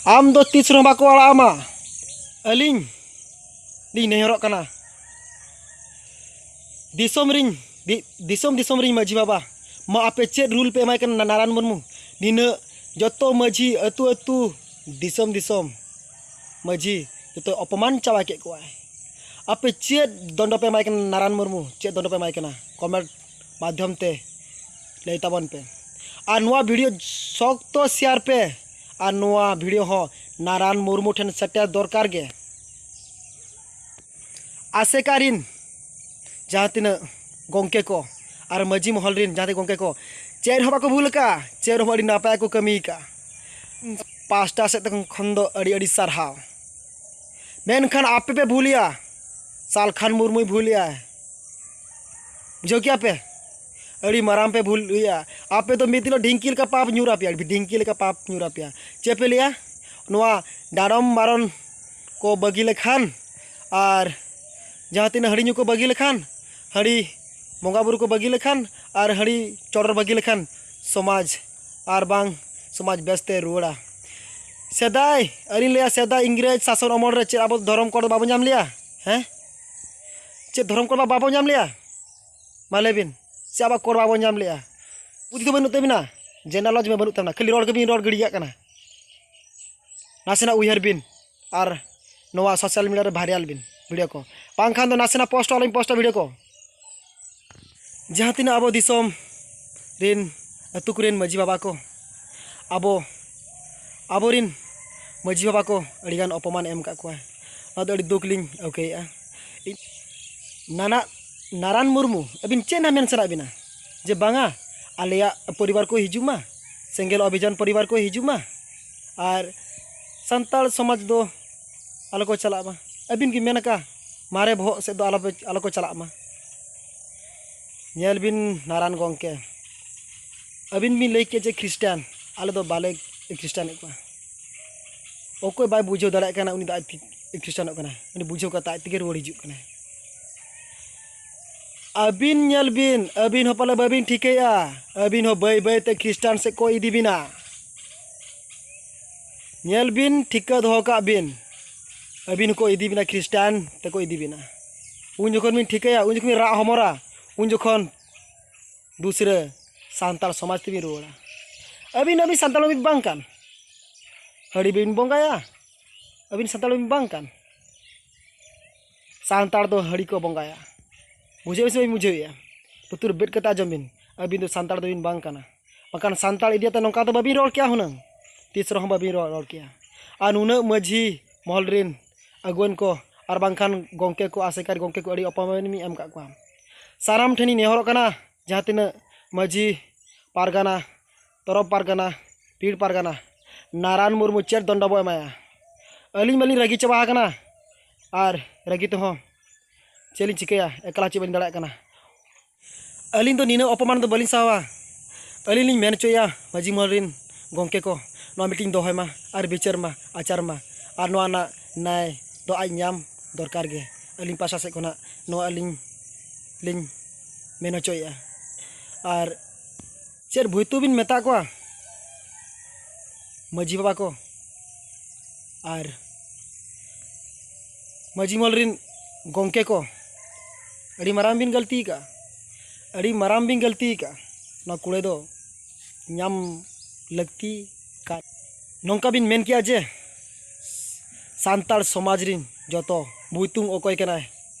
ᱟᱢ ᱫᱚ ᱛᱤᱥ ᱨᱮᱦᱚᱸ ᱵᱟᱠᱚ ᱟᱲᱟᱜ ᱟᱢᱟ᱾ ᱟᱹᱞᱤᱧ ᱞᱤᱧ ᱱᱮᱦᱚᱨᱚᱜ ᱠᱟᱱᱟ, ᱫᱤᱥᱚᱢ ᱨᱤᱧ, ᱫᱤ-, ᱫᱤᱥᱚᱢ ᱫᱤᱥᱚᱢ ᱨᱤᱧ ᱢᱟᱹᱡᱷᱤ ᱵᱟᱵᱟ, ᱢᱟ ᱟᱯᱮ ᱪᱮᱫ ᱨᱩᱞ ᱯᱮ ᱮᱢᱟᱭ ᱠᱟᱱᱟ ᱱᱟ-, ᱱᱟᱨᱟᱱ ᱢᱩᱨᱢᱩ? ᱱᱤᱱᱟᱹᱜ ᱡᱚᱛᱚ ᱢᱟᱹᱡᱷᱤ ᱟᱹᱛᱩ ᱟᱹᱛᱩ, ᱫᱤᱥᱚᱢ ᱫᱤᱥᱚᱢ ᱢᱟᱹᱡᱷᱤ ᱡᱚᱛᱚ ᱚᱯᱚᱢᱟᱱ ᱪᱟᱵᱟ ᱠᱮᱫ ᱠᱚᱣᱟᱭ᱾ ᱟᱯᱮ ᱪᱮᱫ ᱫᱚᱱᱰᱚ ᱯᱮ ᱮᱢᱟᱭ ᱠᱟᱱᱟ ᱱᱟᱨᱟᱱ ᱢᱩᱨᱢᱩ? ᱪᱮᱫ ᱫᱚᱱᱰᱚ ᱯᱮ ᱮᱢᱟᱭ ᱠᱟᱱᱟ? ᱠᱚᱢᱮᱱᱴ ᱢᱟᱫᱽᱫᱷᱚᱢ ᱛᱮ ᱞᱟᱹᱭ ᱛᱟᱵᱚᱱ ᱯᱮ᱾ ᱟᱨ ᱱᱚᱣᱟ ᱵᱷᱤᱰᱤᱭᱳ ᱥᱚᱠᱛᱚ ᱥᱮᱭᱟᱨ ᱯᱮ᱾ ᱟᱨ ᱱᱚᱣᱟ ᱵᱷᱤᱰᱤᱭᱳ ᱦᱚᱸ ᱱᱟᱨᱟᱱ ᱢᱩᱨᱢᱩ ᱴᱷᱮᱱ ᱥᱮᱴᱮᱨ ᱫᱚᱨᱠᱟᱨ ᱜᱮ᱾ ᱟᱥᱮᱠᱟ ᱨᱤᱱ ᱡᱟᱦᱟᱸ ᱛᱤᱱᱟᱹᱜ ᱜᱚᱢᱠᱮ ᱠᱚ ᱟᱨ ᱢᱟᱹᱡᱷᱤ ᱢᱚᱦᱚᱞ ᱨᱤᱱ ᱡᱟᱦᱟᱸ ᱛᱤᱱᱟᱹᱜ ᱜᱚᱢᱠᱮ ᱠᱚ, ᱪᱮᱫ ᱦᱚᱸ ᱵᱟᱠᱚ ᱵᱷᱩᱞ ᱟᱠᱟᱫᱼᱟ, ᱪᱮᱫ ᱦᱚᱸ ᱟᱹᱰᱤ ᱱᱟᱯᱟᱭ ᱠᱚ ᱠᱟᱹᱢᱤ ᱟᱠᱟᱫᱼᱟ᱾ ᱯᱟᱥᱴᱟ ᱥᱮᱫ ᱠᱷᱚᱱ ᱫᱚ ᱟᱹᱰᱤ ᱟᱹᱰᱤ ᱥᱟᱨᱦᱟᱣ᱾ ᱢᱮᱱᱠᱷᱟᱱ ᱟᱯᱮ ᱯᱮ ᱵᱷᱩᱞᱮᱜᱼᱟ, ᱥᱟᱞᱠᱷᱟᱱ ᱢᱩᱨᱢᱩᱭ ᱵᱷᱩᱞᱮᱜᱼᱟᱭ᱾ ᱵᱩᱡᱷᱟᱹᱣ ᱠᱮᱜᱼᱟ ᱯᱮ? ᱟᱹᱰᱤ ᱢᱟᱨᱟᱝ ᱯᱮ ᱵᱷᱩᱞᱮᱜᱼᱟ᱾ ᱟᱯᱮ ᱫᱚ ᱢᱤᱫ ᱫᱤᱱ ᱦᱤᱞᱳᱜ ᱰᱷᱤᱝᱠᱤ ᱞᱮᱠᱟ ᱯᱟᱯ ᱧᱩᱨ ᱟᱯᱮᱭᱟ, ᱰᱷᱤᱝᱠᱤ ᱞᱮᱠᱟ ᱯᱟᱯ ᱧᱩᱨ ᱟᱯᱮᱭᱟ᱾ ᱪᱮᱫ ᱯᱮ ᱞᱟᱹᱭᱟ? ᱱᱚᱣᱟ ᱰᱟᱲᱚᱢ ᱢᱟᱨᱚᱱ ᱠᱚ ᱵᱟᱹᱜᱤ ᱞᱮᱠᱷᱟᱱ ᱟᱨ ᱡᱟᱦᱟᱸ ᱛᱤᱱᱟᱹᱜ ᱦᱟᱺᱰᱤ ᱧᱩ ᱠᱚ ᱵᱟᱹᱜᱤ ᱞᱮᱠᱷᱟᱱ, ᱦᱟᱺᱰᱤ ᱵᱚᱸᱜᱟ ᱵᱩᱨᱩ ᱠᱚ ᱵᱟᱹᱜᱤ ᱞᱮᱠᱷᱟᱱ ᱟᱨ ᱦᱟᱺᱰᱤ ᱪᱚᱰᱚᱨ ᱵᱟᱹᱜᱤ ᱞᱮᱠᱷᱟᱱ ᱥᱚᱢᱟᱡᱽ ᱟᱨ ᱵᱟᱝ ᱥᱚᱢᱟᱡᱽ ᱵᱮᱥᱛᱮ ᱨᱩᱣᱟᱹᱲᱟ᱾ ᱥᱮᱫᱟᱭ, ᱟᱹᱞᱤᱧ ᱞᱟᱹᱭᱟ, ᱥᱮᱫᱟᱭ ᱤᱝᱨᱮᱡᱽ ᱥᱟᱥᱚᱱ ᱚᱢᱚᱞ ᱨᱮ ᱪᱮᱫ ᱟᱵᱚ ᱫᱷᱚᱨᱚᱢ ᱠᱳᱰ ᱵᱟᱵᱚ ᱧᱟᱢ ᱞᱮᱜᱼᱟ? ᱦᱮᱸ? ᱪᱮᱫ ᱫᱷᱚᱨᱚᱢ ᱠᱳᱰ ᱵᱟᱵᱚ ᱧᱟᱢ ᱞᱮᱜᱼᱟ? ᱢᱟ ᱞᱟᱹᱭ ᱵᱤᱱ, ᱪᱮᱫ ᱟᱵᱚᱣᱟᱜ ᱠᱳᱰ ᱵᱟᱵᱚ ᱧᱟᱢ ᱞᱮᱜᱼᱟ? ᱵᱩᱫᱷᱤ ᱫᱚ ᱵᱟᱹᱱᱩᱜ ᱛᱟᱹᱵᱤᱱᱟ, general knowledge ᱢᱟ ᱵᱟᱹᱱᱩᱜ ᱛᱟᱵᱚᱱᱟ, ᱠᱷᱟᱹᱞᱤ ᱨᱚᱲ ᱜᱮᱵᱤᱱ ᱨᱚᱲ ᱜᱤᱰᱤᱭᱟᱜ ᱠᱟᱱᱟ᱾ ᱱᱟᱥᱮᱱᱟᱜ ᱩᱭᱦᱟᱹᱨ ᱵᱤᱱ ᱟᱨ ᱱᱚᱣᱟ social media ᱨᱮ viral ᱵᱤᱱ video ᱠᱚ, ᱵᱟᱝᱠᱷᱟᱱ ᱫᱚ ᱱᱟᱥᱮᱱᱟᱜ post ᱟᱞᱚᱢ post ᱟ video ᱠᱚ᱾ ᱡᱟᱦᱟᱸ ᱛᱤᱱᱟᱹᱜ ᱟᱵᱚ ᱫᱤᱥᱚᱢ ᱨᱮᱱ, ᱟᱹᱛᱩ ᱠᱚᱨᱮᱱ ᱢᱟᱹᱡᱷᱤ ᱵᱟᱵᱟ ᱠᱚ, ᱟᱵᱚ, ᱟᱵᱚᱨᱮᱱ ᱢᱟᱹᱡᱷᱤ ᱵᱟᱵᱟ ᱠᱚ ᱟᱹᱰᱤᱜᱟᱱ ᱚᱯᱚᱢᱟᱱ ᱮᱢ ᱟᱠᱟᱫ ᱠᱚᱣᱟ᱾ ᱱᱚᱣᱟ ᱫᱚ ᱟᱹᱰᱤ ᱫᱩᱠ ᱞᱤᱧ ᱟᱹᱭᱠᱟᱹᱣᱮᱫᱼᱟ᱾ ᱱᱟᱱᱟ, ᱱᱟᱨᱟᱱ ᱢᱩᱨᱢᱩ, ᱟᱹᱵᱤᱱ ᱪᱮᱫ ᱱᱟᱦᱟᱜ ᱢᱮᱱ ᱥᱟᱱᱟᱭᱮᱫ ᱵᱤᱱᱟ ᱡᱮ ᱵᱟᱝᱟ, ᱟᱞᱮᱭᱟᱜ ᱯᱚᱨᱤᱵᱟᱨ ᱠᱚ ᱦᱤᱡᱩᱜ ᱢᱟ, ᱥᱮᱸᱜᱮᱞ ᱚᱵᱷᱤᱡᱟᱱ ᱯᱚᱨᱤᱵᱟᱨ ᱠᱚ ᱦᱤᱡᱩᱜ ᱢᱟ, ᱟᱨ ᱥᱟᱱᱛᱟᱲ ᱥᱚᱢᱟᱡᱽ ᱫᱚ ᱟᱞᱚ ᱠᱚ ᱪᱟᱞᱟᱜ ᱢᱟ? ᱟᱹᱵᱤᱱ ᱜᱮ ᱢᱮᱱ ᱟᱠᱟ, ᱢᱟᱨᱮ ᱵᱚᱦᱚᱜ ᱥᱮᱫ ᱫᱚ ᱟᱞᱚ ᱯᱮ, ᱟᱞᱚ ᱠᱚ ᱪᱟᱞᱟᱜ ᱢᱟ᱾ ᱧᱮᱞ ᱵᱤᱱ ᱱᱟᱨᱟᱱ ᱜᱚᱢᱠᱮ, ᱟᱹᱵᱤᱱ ᱵᱤᱱ ᱞᱟᱹᱭ ᱠᱮᱫ ᱡᱮ ᱠᱷᱨᱤᱥᱴᱟᱱ, ᱟᱞᱮ ᱫᱚ ᱵᱟᱞᱮ ᱠᱷᱨᱤᱥᱴᱟᱱᱮᱫ ᱠᱚᱣᱟ᱾ ᱚᱠᱚᱭ ᱵᱟᱭ ᱵᱩᱡᱷᱟᱹᱣ ᱫᱟᱲᱮᱭᱟᱜ ᱠᱟᱱᱟ, ᱩᱱᱤ ᱫᱚ ᱟᱡ ᱛᱮ ᱠᱷᱨᱤᱥᱴᱟᱱᱚᱜ ᱠᱟᱱᱟᱭ, ᱩᱱᱤ ᱵᱩᱡᱷᱟᱹᱣ ᱠᱟᱛᱮ ᱟᱡ ᱛᱮᱜᱮ ᱨᱩᱣᱟᱹᱲ ᱦᱤᱡᱩᱜ ᱠᱟᱱᱟᱭ᱾ ᱟᱹᱵᱤᱱ ᱧᱮᱞ ᱵᱤᱱ, ᱟᱹᱵᱤᱱ ᱦᱚᱸ ᱯᱟᱞᱮ ᱵᱟᱹᱵᱤᱱ ᱴᱷᱤᱠᱟᱹᱭᱮᱫᱼᱟ, ᱟᱹᱵᱤᱱ ᱦᱚᱸ ᱵᱟᱹᱭ ᱵᱟᱹᱭ ᱛᱮ ᱠᱷᱨᱤᱥᱴᱟᱱ ᱥᱮᱫ ᱠᱚ ᱤᱫᱤ ᱵᱤᱱᱟ᱾ ᱧᱮᱞ ᱵᱤᱱ, ᱴᱷᱤᱠᱟᱹ ᱫᱚᱦᱚ ᱠᱟᱜ ᱵᱤᱱ, ᱟᱹᱵᱤᱱ ᱦᱚᱸᱠᱚ ᱤᱫᱤ ᱵᱤᱱᱟ, ᱠᱷᱨᱤᱥᱴᱟᱱ ᱛᱮᱠᱚ ᱤᱫᱤ ᱵᱤᱱᱟ᱾ ᱩᱱ ᱡᱚᱠᱷᱚᱱ ᱵᱤᱱ ᱴᱷᱤᱠᱟᱹᱭᱟ, ᱩᱱ ᱡᱚᱠᱷᱚᱱ ᱵᱤᱱ ᱨᱟᱜ ᱦᱚᱢᱚᱨᱟ, ᱩᱱ ᱡᱚᱠᱷᱚᱱ ᱫᱩᱥᱨᱟᱹ ᱥᱟᱱᱛᱟᱲ ᱥᱚᱢᱟᱡᱽ ᱛᱮᱵᱤᱱ ᱨᱩᱣᱟᱹᱲᱟ᱾ ᱟᱹᱵᱤᱱ, ᱟᱹᱵᱤᱱ ᱥᱟᱱᱛᱟᱲ ᱢᱤᱫ ᱵᱟᱝ ᱠᱟᱱ, ᱦᱟᱺᱰᱤ ᱵᱤᱱ ᱵᱚᱸᱜᱟᱭᱟ, ᱟᱹᱵᱤᱱ ᱥᱟᱱᱛᱟᱲ ᱵᱤᱱ ᱵᱟᱝ ᱠᱟᱱ᱾ ᱥᱟᱱᱛᱟᱲ ᱫᱚ ᱦᱟᱺᱰᱤ ᱠᱚ ᱵᱚᱸᱜᱟᱭᱟ᱾ ᱵᱩᱡᱷᱟᱹᱣ ᱥᱮ ᱵᱟᱹᱧ ᱵᱩᱡᱷᱟᱹᱣᱮᱫᱼᱟ? ᱞᱩᱛᱩᱨ ᱵᱮᱫ ᱠᱟᱛᱮ ᱟᱸᱡᱚᱢ ᱵᱤᱱ, ᱟᱹᱵᱤᱱ ᱫᱚ ᱥᱟᱱᱛᱟᱲ ᱫᱚᱵᱤᱱ ᱵᱟᱝ ᱠᱟᱱᱟ᱾ ᱵᱟᱝᱠᱷᱟᱱ ᱥᱟᱱᱛᱟᱲ ᱤᱫᱤ ᱠᱟᱛᱮ ᱱᱚᱝᱠᱟ ᱫᱚ ᱵᱟᱹᱵᱤᱱ ᱨᱚᱲ ᱠᱮᱭᱟ ᱦᱩᱱᱟᱹᱝ, ᱛᱤᱥ ᱨᱮᱦᱚᱸ ᱵᱟᱹᱵᱤᱱ ᱨᱚᱲ, ᱨᱚᱲ ᱠᱮᱭᱟ᱾ ᱟᱨ ᱱᱩᱱᱟᱹᱜ ᱢᱟᱹᱡᱷᱤ ᱢᱚᱦᱚᱞ ᱨᱮᱱ ᱟᱹᱜᱩᱣᱟᱹᱱ ᱠᱚ, ᱟᱨ ᱵᱟᱝᱠᱷᱟᱱ ᱜᱚᱢᱠᱮ ᱠᱚ, ᱟᱥᱮᱠᱟ ᱜᱚᱢᱠᱮ ᱠᱚ ᱟᱹᱰᱤ ᱚᱯᱚᱢᱟᱱ ᱵᱤᱱ ᱮᱢ ᱟᱠᱟᱫ ᱠᱚᱣᱟ᱾ ᱥᱟᱱᱟᱢ ᱴᱷᱮᱱᱤᱧ ᱱᱮᱦᱚᱨᱚᱜ ᱠᱟᱱᱟ, ᱡᱟᱦᱟᱸ ᱛᱤᱱᱟᱹᱜ ᱢᱟᱹᱡᱷᱤ ᱯᱟᱨᱜᱟᱱᱟ, ᱛᱚᱨᱚᱯ ᱯᱟᱨᱜᱟᱱᱟ, ᱯᱤᱲ ᱯᱟᱨᱜᱟᱱᱟ, ᱱᱟᱨᱟᱱ ᱢᱩᱨᱢᱩ ᱪᱮᱫ ᱫᱚᱱᱰᱚ ᱵᱚ ᱮᱢᱟᱭᱟ? ᱟᱹᱞᱤᱧ ᱢᱟᱞᱤᱧ ᱨᱟᱹᱜᱤ ᱪᱟᱵᱟ ᱟᱠᱟᱱᱟ, ᱟᱨ ᱨᱟᱹᱜᱤ ᱛᱮᱦᱚᱸ ᱪᱮᱫ ᱞᱤᱧ ᱪᱤᱠᱟᱹᱭᱟ, ᱮᱠᱞᱟ ᱪᱮᱫ ᱵᱟᱹᱞᱤᱧ ᱫᱟᱲᱮᱭᱟᱜ ᱠᱟᱱᱟ᱾ ᱟᱹᱞᱤᱧ ᱫᱚ ᱱᱤᱱᱟᱹᱜ ᱚᱯᱚᱢᱟᱱ ᱫᱚ ᱵᱟᱹᱞᱤᱧ ᱥᱟᱦᱟᱣᱟ᱾ ᱟᱹᱞᱤᱧ ᱞᱤᱧ ᱢᱮᱱ ᱦᱚᱪᱚᱭᱮᱫᱼᱟ, ᱢᱟᱹᱡᱷᱤ ᱢᱚᱦᱚᱞ ᱨᱮᱱ ᱜᱚᱢᱠᱮ ᱠᱚ, ᱱᱚᱣᱟ meeting ᱫᱚᱦᱚᱭ ᱢᱟ ᱟᱨ ᱵᱤᱪᱟᱹᱨ ᱢᱟ, ᱟᱪᱟᱨ ᱢᱟ, ᱟᱨ ᱱᱚᱣᱟ ᱨᱮᱱᱟᱜ ᱱᱟᱭ ᱫᱚ ᱟᱡ ᱧᱟᱢ ᱫᱚᱨᱠᱟᱨ ᱜᱮ᱾ ᱟᱹᱞᱤᱧ ᱯᱟᱥᱴᱟ ᱥᱮᱫ ᱠᱷᱚᱱᱟᱜ ᱱᱚᱣᱟ ᱟᱹᱞᱤᱧ ᱞᱤᱧ ᱢᱮᱱ ᱦᱚᱪᱚᱭᱮᱫᱼᱟ᱾ ᱟᱨ ᱪᱮᱫ ᱵᱷᱩᱭᱛᱩ ᱵᱤᱱ ᱢᱮᱛᱟ ᱠᱚᱣᱟ ᱢᱟᱹᱡᱷᱤ ᱵᱟᱵᱟ ᱠᱚ? ᱟᱨ ᱢᱟᱹᱡᱷᱤ ᱢᱚᱦᱚᱞ ᱨᱤᱱ ᱜᱚᱢᱠᱮ ᱠᱚ, ᱟᱹᱰᱤ ᱢᱟᱨᱟᱝ ᱵᱤᱱ ᱜᱟᱹᱞᱛᱤ ᱟᱠᱟᱫᱼᱟ, ᱟᱹᱰᱤ ᱢᱟᱨᱟᱝ ᱵᱤᱱ ᱜᱟᱹᱞᱛᱤ ᱟᱠᱟᱫᱼᱟ᱾ ᱱᱚᱣᱟ ᱠᱩᱲᱟᱹᱭ ᱫᱚ ᱧᱟᱢ ᱞᱟᱹᱠᱛᱤ ᱠᱟᱱ᱾ ᱱᱚᱝᱠᱟ ᱵᱤᱱ ᱢᱮᱱ ᱠᱮᱭᱟ ᱡᱮ ᱥᱟᱱᱛᱟᱲ ᱥᱚᱢᱟᱡᱽ ᱨᱤᱱ ᱡᱚᱛᱚ ᱵᱷᱩᱭᱛᱩᱝ ᱚᱠᱚᱭ ᱠᱟᱱᱟᱭ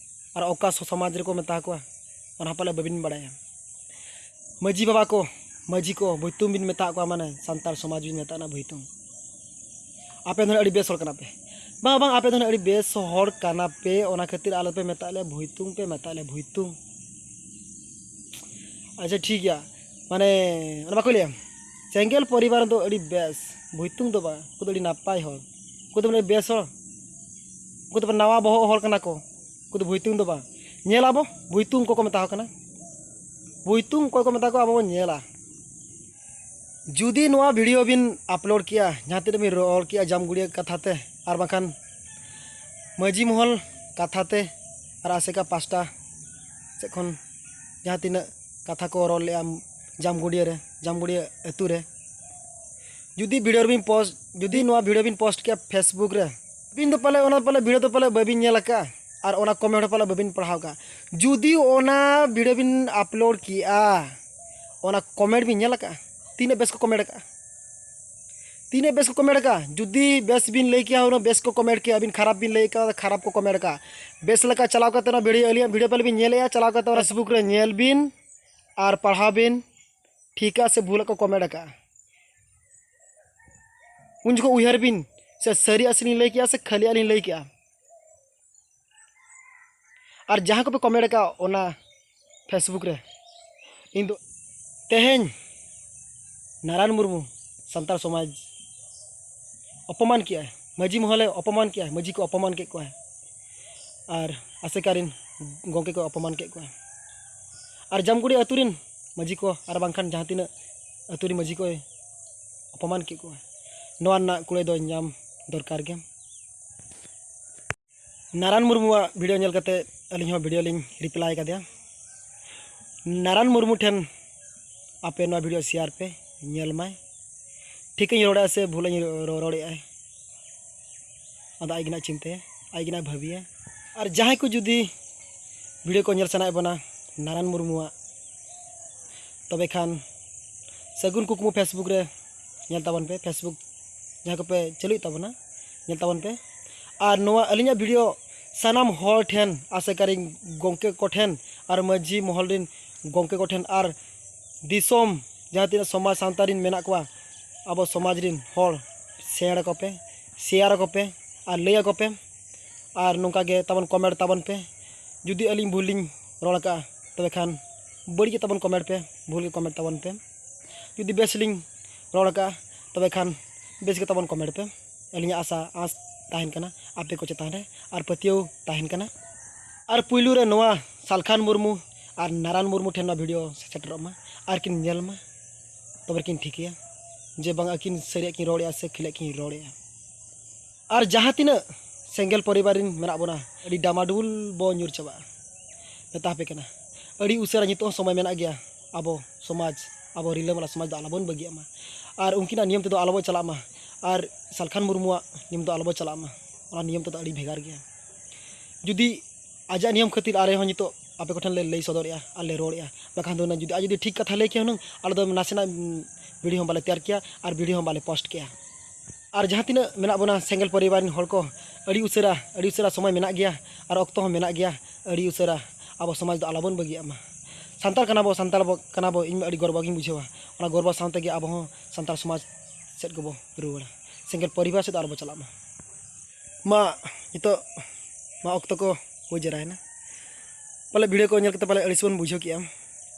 ᱟᱨ ᱚᱠᱟ ᱥᱚ-, ᱥᱚᱢᱟᱡᱽ ᱨᱮᱠᱚ ᱢᱮᱛᱟ ᱠᱚᱣᱟ, ᱚᱱᱟ ᱯᱟᱞᱮ ᱵᱟᱹᱵᱤᱱ ᱵᱟᱲᱟᱭᱟ᱾ ᱢᱟᱹᱡᱷᱤ ᱵᱟᱵᱟ ᱠᱚ, ᱢᱟᱹᱡᱷᱤ ᱠᱚ ᱵᱷᱩᱭᱛᱩᱝ ᱵᱤᱱ ᱢᱮᱛᱟ ᱠᱚᱣᱟ, ᱢᱟᱱᱮ ᱥᱟᱱᱛᱟᱲ ᱥᱚᱢᱟᱡᱽ ᱵᱤᱱ ᱢᱮᱛᱟᱜ ᱠᱟᱱᱟ ᱵᱷᱩᱭᱛᱩᱝ᱾ ᱟᱯᱮ ᱫᱚ ᱟᱹᱰᱤ ᱵᱮᱥ ᱦᱚᱲ ᱠᱟᱱᱟ ᱯᱮ᱾ ᱵᱟᱝ, ᱵᱟᱝ, ᱟᱯᱮ ᱫᱚ ᱟᱹᱰᱤ ᱵᱮᱥ ᱦᱚᱲ ᱠᱟᱱᱟ ᱯᱮ, ᱚᱱᱟ ᱠᱷᱟᱹᱛᱤᱨ ᱟᱞᱚ ᱯᱮ ᱢᱮᱛᱟᱜ ᱞᱮᱭᱟ ᱵᱷᱩᱭᱛᱩᱝ, ᱯᱮ ᱢᱮᱛᱟᱜ ᱞᱮᱭᱟ ᱵᱷᱩᱭᱛᱩᱝ᱾ ᱟᱪᱪᱷᱟ, ᱴᱷᱤᱠ ᱜᱮᱭᱟ, ᱢᱟᱱᱮ ᱚᱱᱟ ᱵᱟᱠᱚ ᱞᱟᱹᱭᱟ ᱥᱮᱸᱜᱮᱞ ᱯᱚᱨᱤᱵᱟᱨ ᱫᱚ ᱟᱹᱰᱤ ᱵᱮᱥ, ᱵᱷᱩᱭᱛᱩᱝ ᱫᱚ ᱵᱟᱝ, ᱩᱱᱠᱩ ᱫᱚ ᱟᱹᱰᱤ ᱱᱟᱯᱟᱭ ᱦᱚᱲ, ᱩᱱᱠᱩ ᱫᱚ ᱟᱹᱰᱤ ᱵᱮᱥ ᱦᱚᱲ, ᱩᱱᱠᱩ ᱫᱚ ᱱᱟᱣᱟ ᱵᱚᱦᱚᱜ ᱦᱚᱲ ᱠᱟᱱᱟ ᱠᱚ, ᱩᱱᱠᱩ ᱫᱚ ᱵᱷᱩᱭᱛᱩᱝ ᱫᱚ ᱵᱟᱝ᱾ ᱧᱮᱞ ᱟᱵᱚ, ᱵᱷᱩᱭᱛᱩᱝ ᱚᱠᱚᱭ ᱠᱚ ᱢᱮᱛᱟ ᱠᱚ ᱠᱟᱱᱟ, ᱵᱷᱩᱭᱛᱩᱝ ᱚᱠᱚᱭ ᱠᱚ ᱢᱮᱛᱟ ᱠᱚᱣᱟ, ᱟᱵᱚ ᱵᱚᱱ ᱧᱮᱞᱟ᱾ ᱡᱩᱫᱤ ᱱᱚᱣᱟ ᱵᱷᱤᱰᱤᱭᱳ ᱵᱤᱱ ᱟᱯᱞᱳᱰ ᱠᱮᱜᱼᱟ, ᱡᱟᱦᱟᱸ ᱛᱤᱱᱟᱹᱜ ᱵᱤᱱ ᱨᱚᱲ ᱠᱮᱜᱼᱟ ᱡᱟᱢᱜᱩᱲᱤᱭᱟᱹ ᱠᱟᱛᱷᱟ ᱛᱮ, ᱟᱨ ᱵᱟᱝᱠᱷᱟᱱ ᱢᱟᱹᱡᱷᱤ ᱢᱚᱦᱚᱞ ᱠᱟᱛᱷᱟ ᱛᱮ, ᱟᱨ ᱟᱥᱮᱠᱟ ᱯᱟᱥᱴᱟ ᱥᱮᱫ ᱠᱷᱚᱱ ᱡᱟᱦᱟᱸ ᱛᱤᱱᱟᱹᱜ ᱠᱟᱛᱷᱟ ᱠᱚ ᱨᱚᱲ ᱞᱮᱜᱼᱟ ᱡᱟᱢᱜᱩᱲᱤᱭᱟᱹ ᱨᱮ, ᱡᱟᱢᱜᱩᱲᱤᱭᱟᱹ ᱟᱹᱛᱩ ᱨᱮ, ᱡᱩᱫᱤ ᱵᱷᱤᱰᱤᱭᱳ ᱨᱮᱵᱤᱱ ᱯᱳᱥᱴ, ᱡᱩᱫᱤ ᱱᱚᱣᱟ ᱵᱷᱤᱰᱤᱭᱳ ᱵᱤᱱ ᱯᱳᱥᱴ ᱠᱮᱭᱟ ᱯᱷᱮᱥᱵᱩᱠ ᱨᱮ, ᱟᱹᱵᱤᱱ ᱫᱚ ᱯᱟᱞᱮ ᱚᱱᱟ ᱯᱟᱞᱮ ᱵᱷᱤᱰᱤᱭᱳ ᱫᱚ ᱯᱟᱞᱮ ᱵᱟᱹᱵᱤᱱ ᱧᱮᱞ ᱟᱠᱟᱫᱼᱟ ᱟᱨ ᱚᱱᱟ ᱠᱚᱢᱮᱱᱴ ᱦᱚᱸ ᱯᱟᱞᱮ ᱵᱟᱹᱵᱤᱱ ᱯᱟᱲᱦᱟᱣ ᱠᱟᱜᱼᱟ᱾ ᱡᱩᱫᱤ ᱚᱱᱟ ᱵᱷᱤᱰᱤᱭᱳ ᱵᱤᱱ ᱟᱯᱞᱳᱰ ᱠᱮᱜᱼᱟ, ᱚᱱᱟ ᱠᱚᱢᱮᱱᱴ ᱵᱤᱱ ᱧᱮᱞ ᱟᱠᱟᱫᱼᱟ? ᱛᱤᱱᱟᱹᱜ ᱵᱮᱥ ᱠᱚ ᱠᱚᱢᱮᱱᱴ ᱟᱠᱟᱫᱼᱟ, ᱛᱤᱱᱟᱹᱜ ᱵᱮᱥ ᱠᱚ ᱠᱚᱢᱮᱱᱴ ᱟᱠᱟᱫᱼᱟ᱾ ᱡᱩᱫᱤ ᱵᱮᱥ ᱵᱤᱱ ᱞᱟᱹᱭ ᱠᱮᱭᱟ, ᱩᱱᱟᱹᱜ ᱵᱮᱥ ᱠᱚ ᱠᱚᱢᱮᱱᱴ ᱠᱮᱭᱟ, ᱟᱹᱵᱤᱱ ᱠᱷᱟᱨᱟᱯ ᱵᱤᱱ ᱞᱟᱹᱭ ᱠᱟᱜᱼᱟ, ᱠᱷᱟᱨᱟᱯ ᱠᱚ ᱠᱚᱢᱮᱱᱴ ᱟᱠᱟᱫᱼᱟ᱾ ᱵᱮᱥ ᱞᱮᱠᱟ ᱪᱟᱞᱟᱣ ᱠᱟᱛᱮ ᱚᱱᱟ ᱵᱷᱤᱰᱤᱭᱳ, ᱟᱹᱞᱤᱧᱟᱜ ᱵᱷᱤᱰᱤᱭᱳ ᱯᱟᱞᱮ ᱵᱤᱱ ᱧᱮᱞᱮᱜᱼᱟ, ᱪᱟᱞᱟᱣ ᱠᱟᱛᱮ ᱚᱱᱟ ᱯᱷᱮᱥᱵᱩᱠ ᱨᱮ ᱧᱮᱞ ᱵᱤᱱ ᱟᱨ ᱯᱟᱲᱦᱟᱣ ᱵᱤᱱ, ᱴᱷᱤᱠᱟ ᱥᱮ ᱵᱷᱩᱞᱟᱜ ᱠᱚ ᱠᱚᱢᱮᱱᱴ ᱟᱠᱟᱫᱼᱟ᱾ ᱩᱱ ᱡᱚᱠᱷᱚᱱ ᱩᱭᱦᱟᱹᱨ ᱵᱤᱱ ᱥᱮ ᱥᱟᱹᱨᱤᱭᱟᱜ ᱥᱮ ᱞᱤᱧ ᱞᱟᱹᱭ ᱠᱮᱜᱼᱟ ᱥᱮ ᱠᱷᱟᱹᱞᱤᱭᱟᱜ ᱞᱤᱧ ᱞᱟᱹᱭ ᱠᱮᱜᱼᱟ᱾ ᱟᱨ ᱡᱟᱦᱟᱸ ᱠᱚᱯᱮ ᱠᱚᱢᱮᱱᱴ ᱟᱠᱟᱫ ᱚᱱᱟ ᱯᱷᱮᱥᱵᱩᱠ ᱨᱮ, ᱤᱧ ᱫᱚ ᱛᱮᱦᱮᱧ ᱱᱟᱨᱟᱭᱚᱱ ᱢᱩᱨᱢᱩ ᱥᱟᱱᱛᱟᱲ ᱥᱚᱢᱟᱡᱽ ᱚᱯᱚᱢᱟᱱ ᱠᱮᱜᱼᱟᱭ, ᱢᱟᱹᱡᱷᱤ ᱢᱚᱦᱚᱞᱮ ᱚᱯᱚᱢᱟᱱ ᱠᱮᱜᱼᱟᱭ, ᱢᱟᱹᱡᱷᱤ ᱠᱚ ᱚᱯᱚᱢᱟᱱ ᱠᱮᱫ ᱠᱚᱣᱟᱭ, ᱟᱨ ᱟᱥᱮᱠᱟ ᱨᱮᱱ ᱜᱚᱢᱠᱮ ᱠᱚ ᱚᱯᱚᱢᱟᱱ ᱠᱮᱫ ᱠᱚᱣᱟ, ᱟᱨ ᱡᱟᱢᱜᱩᱲᱤ ᱟᱹᱛᱩ ᱨᱮᱱ ᱢᱟᱹᱡᱷᱤ ᱠᱚ ᱟᱨ ᱵᱟᱝᱠᱷᱟᱱ ᱡᱟᱦᱟᱸ ᱛᱤᱱᱟᱹᱜ ᱟᱹᱛᱩ ᱨᱮᱱ ᱢᱟᱹᱡᱷᱤ ᱠᱚᱭ ᱚᱯᱚᱢᱟᱱ ᱠᱮᱫ ᱠᱚᱣᱟ᱾ ᱱᱚᱣᱟ ᱨᱮᱱᱟᱜ ᱠᱩᱲᱟᱹᱭ ᱫᱚ ᱧᱟᱢ ᱫᱚᱨᱠᱟᱨ ᱜᱮ᱾ ᱱᱟᱨᱟᱱ ᱢᱩᱨᱢᱩᱣᱟᱜ ᱵᱷᱤᱰᱤᱭᱳ ᱧᱮᱞ ᱠᱟᱛᱮ ᱟᱹᱞᱤᱧ ᱦᱚᱸ ᱵᱷᱤᱰᱤᱭᱳ ᱞᱤᱧ ᱨᱤᱯᱞᱟᱭ ᱠᱟᱫᱮᱭᱟ᱾ ᱱᱟᱨᱟᱱ ᱢᱩᱨᱢᱩ ᱴᱷᱮᱱ ᱟᱯᱮ ᱱᱚᱣᱟ ᱵᱷᱤᱰᱤᱭᱳ ᱥᱮᱭᱟᱨ ᱯᱮ, ᱧᱮᱞ ᱢᱟᱭ᱾ ᱴᱷᱤᱠᱟᱹᱧ ᱨᱚᱲᱮᱫᱼᱟ ᱥᱮ ᱵᱷᱩᱞᱟᱹᱧ ᱨᱚ-, ᱨᱚᱲᱮᱫᱼᱟ? ᱟᱫᱚ ᱟᱡ ᱜᱮ ᱱᱟᱜ ᱪᱤᱱᱛᱟᱹᱭᱟ, ᱟᱡ ᱜᱮ ᱱᱟᱜ ᱵᱷᱟᱹᱵᱤᱭᱟ᱾ ᱟᱨ ᱡᱟᱦᱟᱸᱭ ᱠᱚ ᱡᱩᱫᱤ ᱵᱷᱤᱰᱤᱭᱳ ᱠᱚ ᱧᱮᱞ ᱥᱟᱱᱟᱭᱮᱫ ᱵᱚᱱᱟ ᱱᱟᱨᱟᱱ ᱢᱩᱨᱢᱩᱣᱟᱜ, ᱛᱚᱵᱮ ᱠᱷᱟᱱ ᱥᱟᱹᱜᱩᱱ ᱠᱩᱠᱢᱩ ᱯᱷᱮᱥᱵᱩᱠ ᱨᱮ ᱧᱮᱞ ᱛᱟᱵᱚᱱ ᱯᱮ, ᱯᱷᱮᱥᱵᱩᱠ ᱡᱟᱦᱟᱸᱭ ᱠᱚᱯᱮ ᱪᱟᱹᱞᱩᱭᱮᱫ ᱛᱟᱵᱚᱱᱟ, ᱧᱮᱞ ᱛᱟᱵᱚᱱ ᱯᱮ᱾ ᱟᱨ ᱱᱚᱣᱟ ᱟᱹᱞᱤᱧᱟᱜ ᱵᱷᱤᱰᱤᱭᱳ ᱥᱟᱱᱟᱢ ᱦᱚᱲ ᱴᱷᱮᱱ, ᱟᱥᱮᱠᱟᱨᱤ ᱜᱚᱢᱠᱮ ᱠᱚᱴᱷᱮᱱ ᱟᱨ ᱢᱟᱹᱡᱷᱤ ᱢᱚᱦᱚᱞ ᱨᱮᱱ ᱜᱚᱢᱠᱮ ᱠᱚᱴᱷᱮᱱ ᱟᱨ ᱫᱤᱥᱚᱢ ᱡᱟᱦᱟᱸ ᱛᱤᱱᱟᱹᱜ ᱥᱚᱢᱟᱡᱽ ᱥᱟᱶᱛᱟ ᱨᱮᱱ ᱢᱮᱱᱟᱜ ᱠᱚᱣᱟ, ᱟᱵᱚ ᱥᱚᱢᱟᱡᱽ ᱨᱮᱱ ᱦᱚᱲ, ᱥᱮᱭᱟᱨ ᱟᱠᱚ ᱯᱮ, ᱥᱮᱭᱟᱨ ᱟᱠᱚ ᱯᱮ ᱟᱨ ᱞᱟᱹᱭ ᱟᱠᱚ ᱯᱮ᱾ ᱟᱨ ᱱᱚᱝᱠᱟ ᱜᱮ ᱛᱟᱵᱚᱱ ᱠᱚᱢᱮᱱᱴ ᱛᱟᱵᱚᱱ ᱯᱮ᱾ ᱡᱩᱫᱤ ᱟᱹᱞᱤᱧ ᱵᱷᱩᱞ ᱞᱤᱧ ᱨᱚᱲ ᱟᱠᱟᱫᱼᱟ, ᱛᱚᱵᱮ ᱠᱷᱟᱱ ᱵᱟᱹᱲᱤᱡ ᱜᱮ ᱛᱟᱵᱚᱱ ᱠᱚᱢᱮᱱᱴ ᱯᱮ, ᱵᱷᱩᱞ ᱜᱮ ᱠᱚᱢᱮᱱᱴ ᱛᱟᱵᱚᱱ ᱯᱮ᱾ ᱡᱩᱫᱤ ᱵᱮᱥ ᱞᱤᱧ ᱨᱚᱲ ᱟᱠᱟᱫᱼᱟ, ᱛᱚᱵᱮ ᱠᱷᱟᱱ ᱵᱮᱥ ᱜᱮ ᱛᱟᱵᱚᱱ ᱠᱚᱢᱮᱱᱴ ᱯᱮ᱾ ᱟᱹᱞᱤᱧᱟᱜ ᱟᱥᱟ ᱟᱸᱥ ᱛᱟᱦᱮᱱ ᱠᱟᱱᱟ ᱟᱯᱮ ᱠᱚ ᱪᱮᱛᱟᱱ ᱨᱮ, ᱟᱨ ᱯᱟᱹᱛᱭᱟᱹᱣ ᱛᱟᱦᱮᱱ ᱠᱟᱱᱟ᱾ ᱟᱨ ᱯᱩᱭᱞᱩ ᱨᱮ ᱱᱚᱣᱟ ᱥᱟᱞᱠᱷᱟᱱ ᱢᱩᱨᱢᱩ ᱟᱨ ᱱᱟᱨᱟᱱ ᱢᱩᱨᱢᱩ ᱴᱷᱮᱱ ᱱᱚᱣᱟ ᱵᱷᱤᱰᱤᱭᱳ ᱥᱮᱴᱮᱨᱚᱜ ᱢᱟ, ᱟᱨ ᱠᱤᱱ ᱧᱮᱞ ᱢᱟ, ᱛᱚᱵᱮ ᱠᱤᱱ ᱴᱷᱤᱠᱟᱹᱭᱟ ᱡᱮ ᱵᱟᱝ ᱟᱹᱠᱤᱱ ᱥᱟᱹᱨᱤᱭᱟᱜ ᱠᱤᱱ ᱨᱚᱲᱮᱫᱼᱟ ᱥᱮ ᱠᱷᱟᱹᱞᱤᱭᱟᱜ ᱠᱤᱱ ᱨᱚᱲᱮᱫᱼᱟ᱾ ᱟᱨ ᱡᱟᱦᱟᱸ ᱛᱤᱱᱟᱹᱜ ᱥᱮᱸᱜᱮᱞ ᱯᱚᱨᱤᱵᱟᱨ ᱨᱮᱱ ᱢᱮᱱᱟᱜ ᱵᱚᱱᱟ, ᱟᱹᱰᱤ ᱰᱟᱢᱟᱰᱩᱞ ᱵᱚ ᱧᱩᱨ ᱪᱟᱵᱟᱜᱼᱟ᱾ ᱢᱮᱛᱟ ᱯᱮ ᱠᱟᱱᱟ, ᱟᱹᱰᱤ ᱩᱥᱟᱹᱨᱟ ᱱᱤᱛᱚᱜ ᱦᱚᱸ ᱥᱚᱢᱚᱭ ᱢᱮᱱᱟᱜ ᱜᱮᱭᱟ᱾ ᱟᱵᱚ ᱥᱚᱢᱟᱡᱽ, ᱟᱵᱚ ᱨᱤᱞᱟᱹᱢᱟᱞᱟ ᱥᱚᱢᱟᱡᱽ ᱫᱚ ᱟᱞᱚᱵᱚᱱ ᱵᱟᱹᱜᱤᱭᱟᱜ ᱢᱟ᱾ ᱟᱨ ᱩᱱᱠᱤᱱᱟᱜ ᱱᱤᱭᱚᱢ ᱛᱮᱫᱚ ᱟᱞᱚᱵᱚ ᱪᱟᱞᱟᱜ ᱢᱟ᱾ ᱟᱨ ᱥᱟᱞᱠᱷᱟᱱ ᱢᱩᱨᱢᱩᱣᱟᱜ ᱱᱤᱭᱚᱢ ᱫᱚ ᱟᱞᱚᱵᱚ ᱪᱟᱞᱟᱜ ᱢᱟ᱾ ᱚᱱᱟ ᱱᱤᱭᱚᱢ ᱛᱮᱫᱚ ᱟᱹᱰᱤ ᱵᱷᱮᱜᱟᱨ ᱜᱮᱭᱟ᱾ ᱡᱩᱫᱤ ᱟᱡᱟᱜ ᱱᱤᱭᱚᱢ ᱠᱷᱟᱹᱛᱤᱨ ᱟᱞᱮ ᱦᱚᱸ ᱱᱤᱛᱚᱜ ᱟᱯᱮ ᱠᱚᱴᱷᱮᱱ ᱞᱮ ᱞᱟᱹᱭ ᱥᱚᱫᱚᱨᱮᱜᱼᱟ ᱟᱨ ᱞᱮ ᱨᱚᱲᱮᱜᱼᱟ, ᱵᱟᱠᱷᱟᱱ ᱫᱚ ᱦᱩᱱᱟᱹᱝ ᱡᱩᱫᱤ ᱟᱡ ᱡᱩᱫᱤ ᱴᱷᱤᱠ ᱠᱟᱛᱷᱟ ᱞᱟᱹᱭ ᱠᱮᱭᱟ ᱦᱩᱱᱟᱹᱝ, ᱟᱞᱮ ᱫᱚ ᱱᱟᱥᱮᱱᱟᱜ, ᱩᱢ, ᱵᱷᱤᱰᱤᱭᱳ ᱦᱚᱸ ᱵᱟᱞᱮ ᱛᱮᱭᱟᱨ ᱠᱮᱭᱟ ᱟᱨ ᱵᱷᱤᱰᱤᱭᱳ ᱦᱚᱸ ᱵᱟᱞᱮ ᱯᱳᱥᱴ ᱠᱮᱭᱟ᱾ ᱟᱨ ᱡᱟᱦᱟᱸ ᱛᱤᱱᱟᱹᱜ ᱢᱮᱱᱟᱜ ᱵᱚᱱᱟ ᱥᱮᱸᱜᱮᱞ ᱯᱚᱨᱤᱵᱟᱨ ᱨᱮᱱ ᱦᱚᱲ ᱠᱚ, ᱟᱹᱰᱤ ᱩᱥᱟᱹᱨᱟ, ᱟᱹᱰᱤ ᱩᱥᱟᱹᱨᱟ ᱥᱚᱢᱚᱭ ᱢᱮᱱᱟᱜ ᱜᱮᱭᱟ ᱟᱨ ᱚᱠᱛᱚ ᱦᱚᱸ ᱢᱮᱱᱟᱜ ᱜᱮᱭᱟ᱾ ᱟᱹᱰᱤ ᱩᱥᱟᱹᱨᱟ ᱟᱵᱚ ᱥᱚᱢᱟᱡᱽ ᱫᱚ ᱟᱞᱚᱵᱚᱱ ᱵᱟᱹᱜᱤᱭᱟᱜ ᱢᱟ᱾ ᱥᱟᱱᱛᱟᱲ ᱠᱟᱱᱟ ᱵᱚ, ᱥᱟᱱᱛᱟᱲ ᱵᱚ, ᱠᱟᱱᱟ ᱵᱚ, ᱤᱧ ᱢᱟ ᱟᱹᱰᱤ ᱜᱚᱨᱵᱚ ᱜᱤᱧ ᱵᱩᱡᱷᱟᱹᱣᱟ᱾ ᱚᱱᱟ ᱜᱚᱨᱵᱚ ᱥᱟᱶ ᱛᱮᱜᱮ ᱟᱵᱚ ᱦᱚᱸ ᱥᱟᱱᱛᱟᱲ ᱥᱚᱢᱟᱡᱽ ᱥᱮᱫ ᱜᱮᱵᱚ ᱨᱩᱣᱟᱹᱲᱟ, ᱥᱮᱸᱜᱮᱞ ᱯᱚᱨᱤᱵᱟᱨ ᱥᱮᱫ ᱫᱚ ᱟᱞᱚᱵᱚ ᱪᱟᱞᱟᱜ ᱢᱟ᱾ ᱢᱟ ᱱᱤᱛᱚᱜ ᱢᱟ ᱚᱠᱛᱚ ᱠᱚ ᱦᱩᱭ ᱡᱟᱣᱨᱟᱭᱮᱱᱟ᱾ ᱯᱟᱞᱮ ᱵᱷᱤᱰᱤᱭᱳ ᱠᱚ ᱧᱮᱞ ᱠᱟᱛᱮ ᱯᱟᱞᱮ ᱟᱹᱲᱤᱥ ᱵᱚᱱ ᱵᱩᱡᱷᱟᱹᱣ ᱠᱮᱜᱼᱟ᱾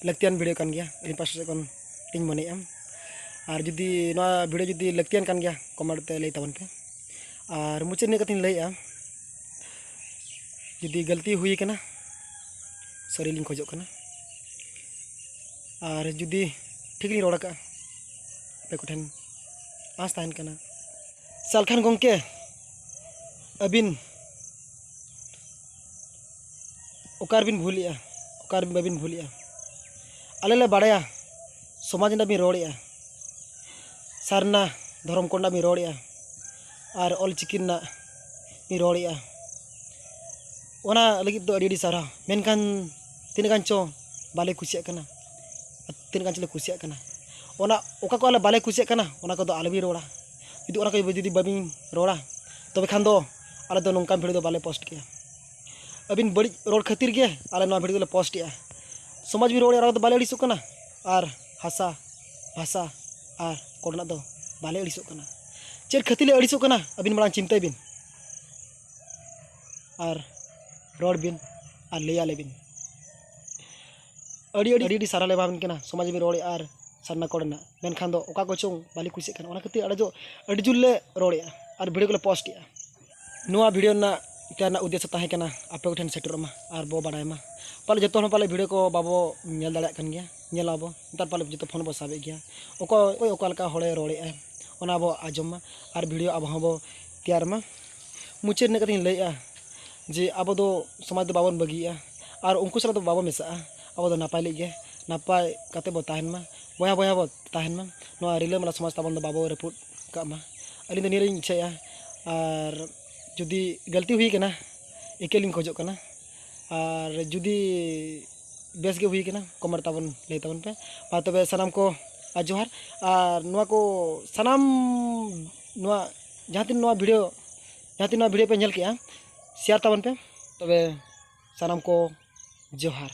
ᱞᱟᱹᱠᱛᱤᱭᱟᱱ ᱵᱷᱤᱰᱤᱭᱳ ᱠᱟᱱ ᱜᱮᱭᱟ, ᱟᱹᱞᱤᱧ ᱯᱟᱥᱴᱟ ᱥᱮᱫ ᱠᱷᱚᱱ ᱞᱤᱧ ᱢᱚᱱᱮᱭᱮᱜᱼᱟ᱾ ᱟᱨ ᱡᱩᱫᱤ ᱱᱚᱣᱟ ᱵᱷᱤᱰᱤᱭᱳ ᱡᱩᱫᱤ ᱞᱟᱹᱠᱛᱤᱭᱟᱱ ᱠᱟᱱ ᱜᱮᱭᱟ, ᱠᱚᱢᱮᱱᱴ ᱛᱮ ᱞᱟᱹᱭ ᱛᱟᱵᱚᱱ ᱯᱮ᱾ ᱟᱨ ᱢᱩᱪᱟᱹᱫ ᱱᱤᱭᱟᱹ ᱠᱟᱛᱷᱟᱧ ᱞᱟᱹᱭᱮᱜᱼᱟ, ᱡᱩᱫᱤ ᱜᱟᱹᱞᱛᱤ ᱦᱩᱭ ᱠᱟᱱᱟ, ᱥᱚᱨᱤ ᱞᱤᱧ ᱠᱷᱚᱡᱚᱜ ᱠᱟᱱᱟ᱾ ᱟᱨ ᱡᱩᱫᱤ ᱴᱷᱤᱠ ᱞᱤᱧ ᱨᱚᱲ ᱟᱠᱟᱜᱼᱟ, ᱟᱯᱮ ᱠᱚᱴᱷᱮᱱ ᱟᱸᱥ ᱛᱟᱦᱮᱱ ᱠᱟᱱᱟ, ᱥᱟᱞᱠᱷᱟᱱ ᱜᱚᱢᱠᱮ, ᱟᱹᱵᱤᱱ ᱚᱠᱟ ᱨᱮᱵᱤᱱ ᱵᱷᱩᱞᱮᱜᱼᱟ, ᱚᱠᱟ ᱨᱮ ᱵᱟᱹᱵᱤᱱ ᱵᱷᱩᱞᱮᱜᱼᱟ? ᱟᱞᱮ ᱞᱮ ᱵᱟᱲᱟᱭᱟ ᱥᱚᱢᱟᱡᱽ ᱨᱮᱱᱟᱜ ᱵᱤᱱ ᱨᱚᱲᱮᱜᱼᱟ, ᱥᱟᱨᱱᱟ ᱫᱷᱚᱨᱚᱢ ᱠᱳᱰ ᱨᱮᱱᱟᱜ ᱵᱤᱱ ᱨᱚᱲᱮᱜᱼᱟ, ᱟᱨ ᱚᱞ ᱪᱤᱠᱤ ᱨᱮᱱᱟᱜ ᱤᱧ ᱨᱚᱲᱮᱫᱼᱟ, ᱚᱱᱟ ᱞᱟᱹᱜᱤᱫ ᱫᱚ ᱟᱹᱰᱤ ᱟᱹᱰᱤ ᱥᱟᱨᱦᱟᱣ᱾ ᱢᱮᱱᱠᱷᱟᱱ ᱛᱤᱱᱟᱹᱜ ᱜᱟᱱ ᱪᱚ ᱵᱟᱞᱮ ᱠᱩᱥᱤᱭᱟᱜ ᱠᱟᱱᱟ, ᱛᱤᱱᱟᱹᱜ ᱜᱟᱱ ᱪᱚᱞᱮ ᱠᱩᱥᱤᱭᱟᱜ ᱠᱟᱱᱟ, ᱚᱱᱟ ᱚᱠᱟ ᱠᱚ ᱟᱞᱮ ᱵᱟᱞᱮ ᱠᱩᱥᱤᱭᱟᱜ ᱠᱟᱱᱟ, ᱚᱱᱟ ᱠᱚᱫᱚ ᱟᱞᱚᱵᱤᱱ ᱨᱚᱲᱟ᱾ ᱡᱩᱫᱤ ᱚᱱᱟ ᱠᱚ ᱡᱩᱫᱤ ᱵᱟᱹᱵᱤᱱ ᱨᱚᱲᱟ, ᱛᱚᱵᱮ ᱠᱷᱟᱱ ᱫᱚ ᱟᱞᱮ ᱫᱚ ᱱᱚᱝᱠᱟᱱ ᱵᱷᱤᱰᱤᱭᱳ ᱫᱚ ᱵᱟᱞᱮ ᱯᱳᱥᱴ ᱠᱮᱭᱟ᱾ ᱟᱹᱵᱤᱱ ᱵᱟᱹᱲᱤᱡ ᱨᱚᱲ ᱠᱷᱟᱹᱛᱤᱨ ᱜᱮ ᱟᱞᱮ ᱱᱚᱣᱟ ᱵᱷᱤᱰᱤᱭᱳ ᱫᱚᱞᱮ ᱯᱳᱥᱴ ᱮᱜᱼᱟ᱾ ᱥᱚᱢᱟᱡᱽ ᱵᱤᱱ ᱨᱚᱲᱮᱫᱼᱟ, ᱚᱱᱟ ᱠᱚᱫᱚ ᱵᱟᱞᱮ ᱟᱹᱲᱤᱥᱚᱜ ᱠᱟᱱᱟ, ᱟᱨ ᱦᱟᱥᱟ ᱵᱷᱟᱥᱟ ᱟᱨ ᱠᱚᱨᱮᱱᱟᱜ ᱫᱚ ᱵᱟᱞᱮ ᱟᱹᱲᱤᱥᱚᱜ ᱠᱟᱱᱟ᱾ ᱪᱮᱫ ᱠᱷᱟᱹᱛᱤᱨ ᱞᱮ ᱟᱹᱲᱤᱥᱚᱜ ᱠᱟᱱᱟ, ᱟᱹᱵᱤᱱ ᱢᱟᱲᱟᱝ ᱪᱤᱱᱛᱟᱹᱭ ᱵᱤᱱ᱾ ᱟᱨ ᱨᱚᱲ ᱵᱤᱱ ᱟᱨ ᱞᱟᱹᱭ ᱟᱞᱮ ᱵᱤᱱ᱾ ᱟᱹᱰᱤ ᱟᱹᱰᱤ ᱟᱹᱰᱤ ᱟᱹᱰᱤ ᱥᱟᱨᱦᱟᱣ ᱞᱮ ᱮᱢᱟᱵᱤᱱ ᱠᱟᱱᱟ, ᱥᱚᱢᱟᱡᱽ ᱵᱤᱱ ᱨᱚᱲᱮᱫᱼᱟ ᱟᱨ ᱥᱟᱨᱱᱟ ᱠᱚᱨᱮᱱᱟᱜ᱾ ᱢᱮᱱᱠᱷᱟᱱ ᱫᱚ ᱚᱠᱟ ᱠᱚᱪᱚᱝ ᱵᱟᱞᱮ ᱠᱩᱥᱤᱭᱟᱜ ᱠᱟᱱᱟ, ᱚᱱᱟ ᱠᱷᱟᱹᱛᱤᱨ ᱟᱹᱰᱤ ᱡᱳᱨ ᱟᱹᱰᱤ ᱡᱳᱨ ᱞᱮ ᱨᱚᱲᱮᱫᱼᱟ ᱟᱨ ᱵᱷᱤᱰᱤᱭᱳ ᱠᱚᱞᱮ ᱯᱳᱥᱴ ᱮᱜᱼᱟ᱾ ᱱᱚᱣᱟ ᱵᱷᱤᱰᱤᱭᱳ ᱨᱮᱱᱟᱜ ᱛᱮᱭᱟᱨ ᱨᱮᱱᱟᱜ ᱩᱫᱽᱫᱮᱥᱥᱚ ᱛᱟᱦᱮᱸ ᱠᱟᱱᱟ ᱟᱯᱮ ᱠᱚᱴᱷᱮᱱ ᱥᱮᱴᱮᱨᱚᱜ ᱢᱟ ᱟᱨ ᱵᱚ ᱵᱟᱰᱟᱭ ᱢᱟ᱾ ᱯᱟᱞᱮ ᱡᱚᱛᱚ ᱦᱚᱲ ᱯᱟᱞᱮ ᱵᱷᱤᱰᱤᱭᱳ ᱠᱚ ᱵᱟᱵᱚ ᱧᱮᱞ ᱫᱟᱲᱮᱭᱟᱜ ᱠᱟᱱ ᱜᱮᱭᱟ, ᱧᱮᱞ ᱟᱵᱚ ᱱᱮᱛᱟᱨ ᱯᱟᱞᱮ ᱡᱚᱛᱚ ᱯᱷᱳᱱ ᱵᱚ ᱥᱟᱵᱮᱫ ᱜᱮᱭᱟ᱾ ᱚᱠᱚᱭ ᱚᱠᱚᱭ ᱚᱠᱟ ᱞᱮᱠᱟ ᱦᱚᱲᱮ ᱨᱚᱲᱮᱫᱼᱟ, ᱚᱱᱟ ᱵᱚ ᱟᱸᱡᱚᱢ ᱢᱟ ᱟᱨ ᱵᱷᱤᱰᱤᱭᱳ ᱟᱵᱚ ᱦᱚᱸᱵᱚ ᱛᱮᱭᱟᱨ ᱢᱟ᱾ ᱢᱩᱪᱟᱹᱫ ᱨᱮᱱᱟᱜ ᱠᱟᱛᱷᱟᱧ ᱞᱟᱹᱭᱮᱫᱼᱟ ᱡᱮ ᱟᱵᱚ ᱫᱚ ᱥᱚᱢᱟᱡᱽ ᱫᱚ ᱵᱟᱵᱚᱱ ᱵᱟᱹᱜᱤᱭᱮᱫᱼᱟ ᱟᱨ ᱩᱱᱠᱩ ᱥᱟᱞᱟᱜ ᱫᱚ ᱵᱟᱵᱚ ᱢᱮᱥᱟᱜᱼᱟ᱾ ᱟᱵᱚ ᱫᱚ ᱱᱟᱯᱟᱭ ᱞᱟᱹᱜᱤᱫ ᱜᱮ, ᱱᱟᱯᱟᱭ ᱠᱟᱛᱮ ᱵᱚ ᱛᱟᱦᱮᱱ ᱢᱟ, ᱵᱚᱭᱦᱟ ᱵᱚᱭᱦᱟ ᱵᱚ ᱛᱟᱦᱮᱱ ᱢᱟ᱾ ᱱᱚᱣᱟ ᱨᱤᱞᱟᱹᱢᱟᱞᱟ ᱥᱚᱢᱟᱡᱽ ᱛᱟᱵᱚᱱ ᱫᱚ ᱵᱟᱵᱚ ᱨᱟᱹᱯᱩᱫ ᱠᱟᱜ ᱢᱟ᱾ ᱟᱹᱞᱤᱧ ᱫᱚ ᱱᱤᱭᱟᱹ ᱞᱤᱧ ᱤᱪᱪᱷᱟᱹᱭᱟ᱾ ᱟᱨ ᱡᱩᱫᱤ ᱜᱟᱹᱞᱛᱤ ᱦᱩᱭ ᱠᱟᱱᱟ, ᱤᱠᱟᱹ ᱞᱤᱧ ᱠᱷᱚᱡᱚᱜ ᱠᱟᱱᱟ᱾ ᱟᱨ ᱡᱩᱫᱤ ᱵᱮᱥ ᱜᱮ ᱦᱩᱭ ᱠᱟᱱᱟ, ᱠᱚᱢᱮᱱᱴ ᱛᱟᱵᱚᱱ, ᱞᱟᱹᱭ ᱛᱟᱵᱚᱱ ᱯᱮ᱾ ᱢᱟ ᱛᱚᱵᱮ ᱥᱟᱱᱟᱢ ᱠᱚ ᱟᱨ ᱡᱚᱦᱟᱨ᱾ ᱟᱨ ᱱᱚᱣᱟ ᱠᱚ ᱥᱟᱱᱟᱢ, ᱱᱚᱣᱟ ᱡᱟᱦᱟᱸ ᱛᱤᱱ ᱱᱚᱣᱟ ᱵᱷᱤᱰᱤᱭᱳ, ᱡᱟᱦᱟᱸ ᱛᱤᱱ ᱱᱚᱣᱟ ᱵᱷᱤᱰᱤᱭᱳ ᱯᱮ ᱧᱮᱞ ᱠᱮᱜᱼᱟ, ᱥᱮᱭᱟᱨ ᱛᱟᱵᱚᱱ ᱯᱮ᱾ ᱛᱚᱵᱮ ᱥᱟᱱᱟᱢ ᱠᱚ ᱡᱚᱦᱟᱨ᱾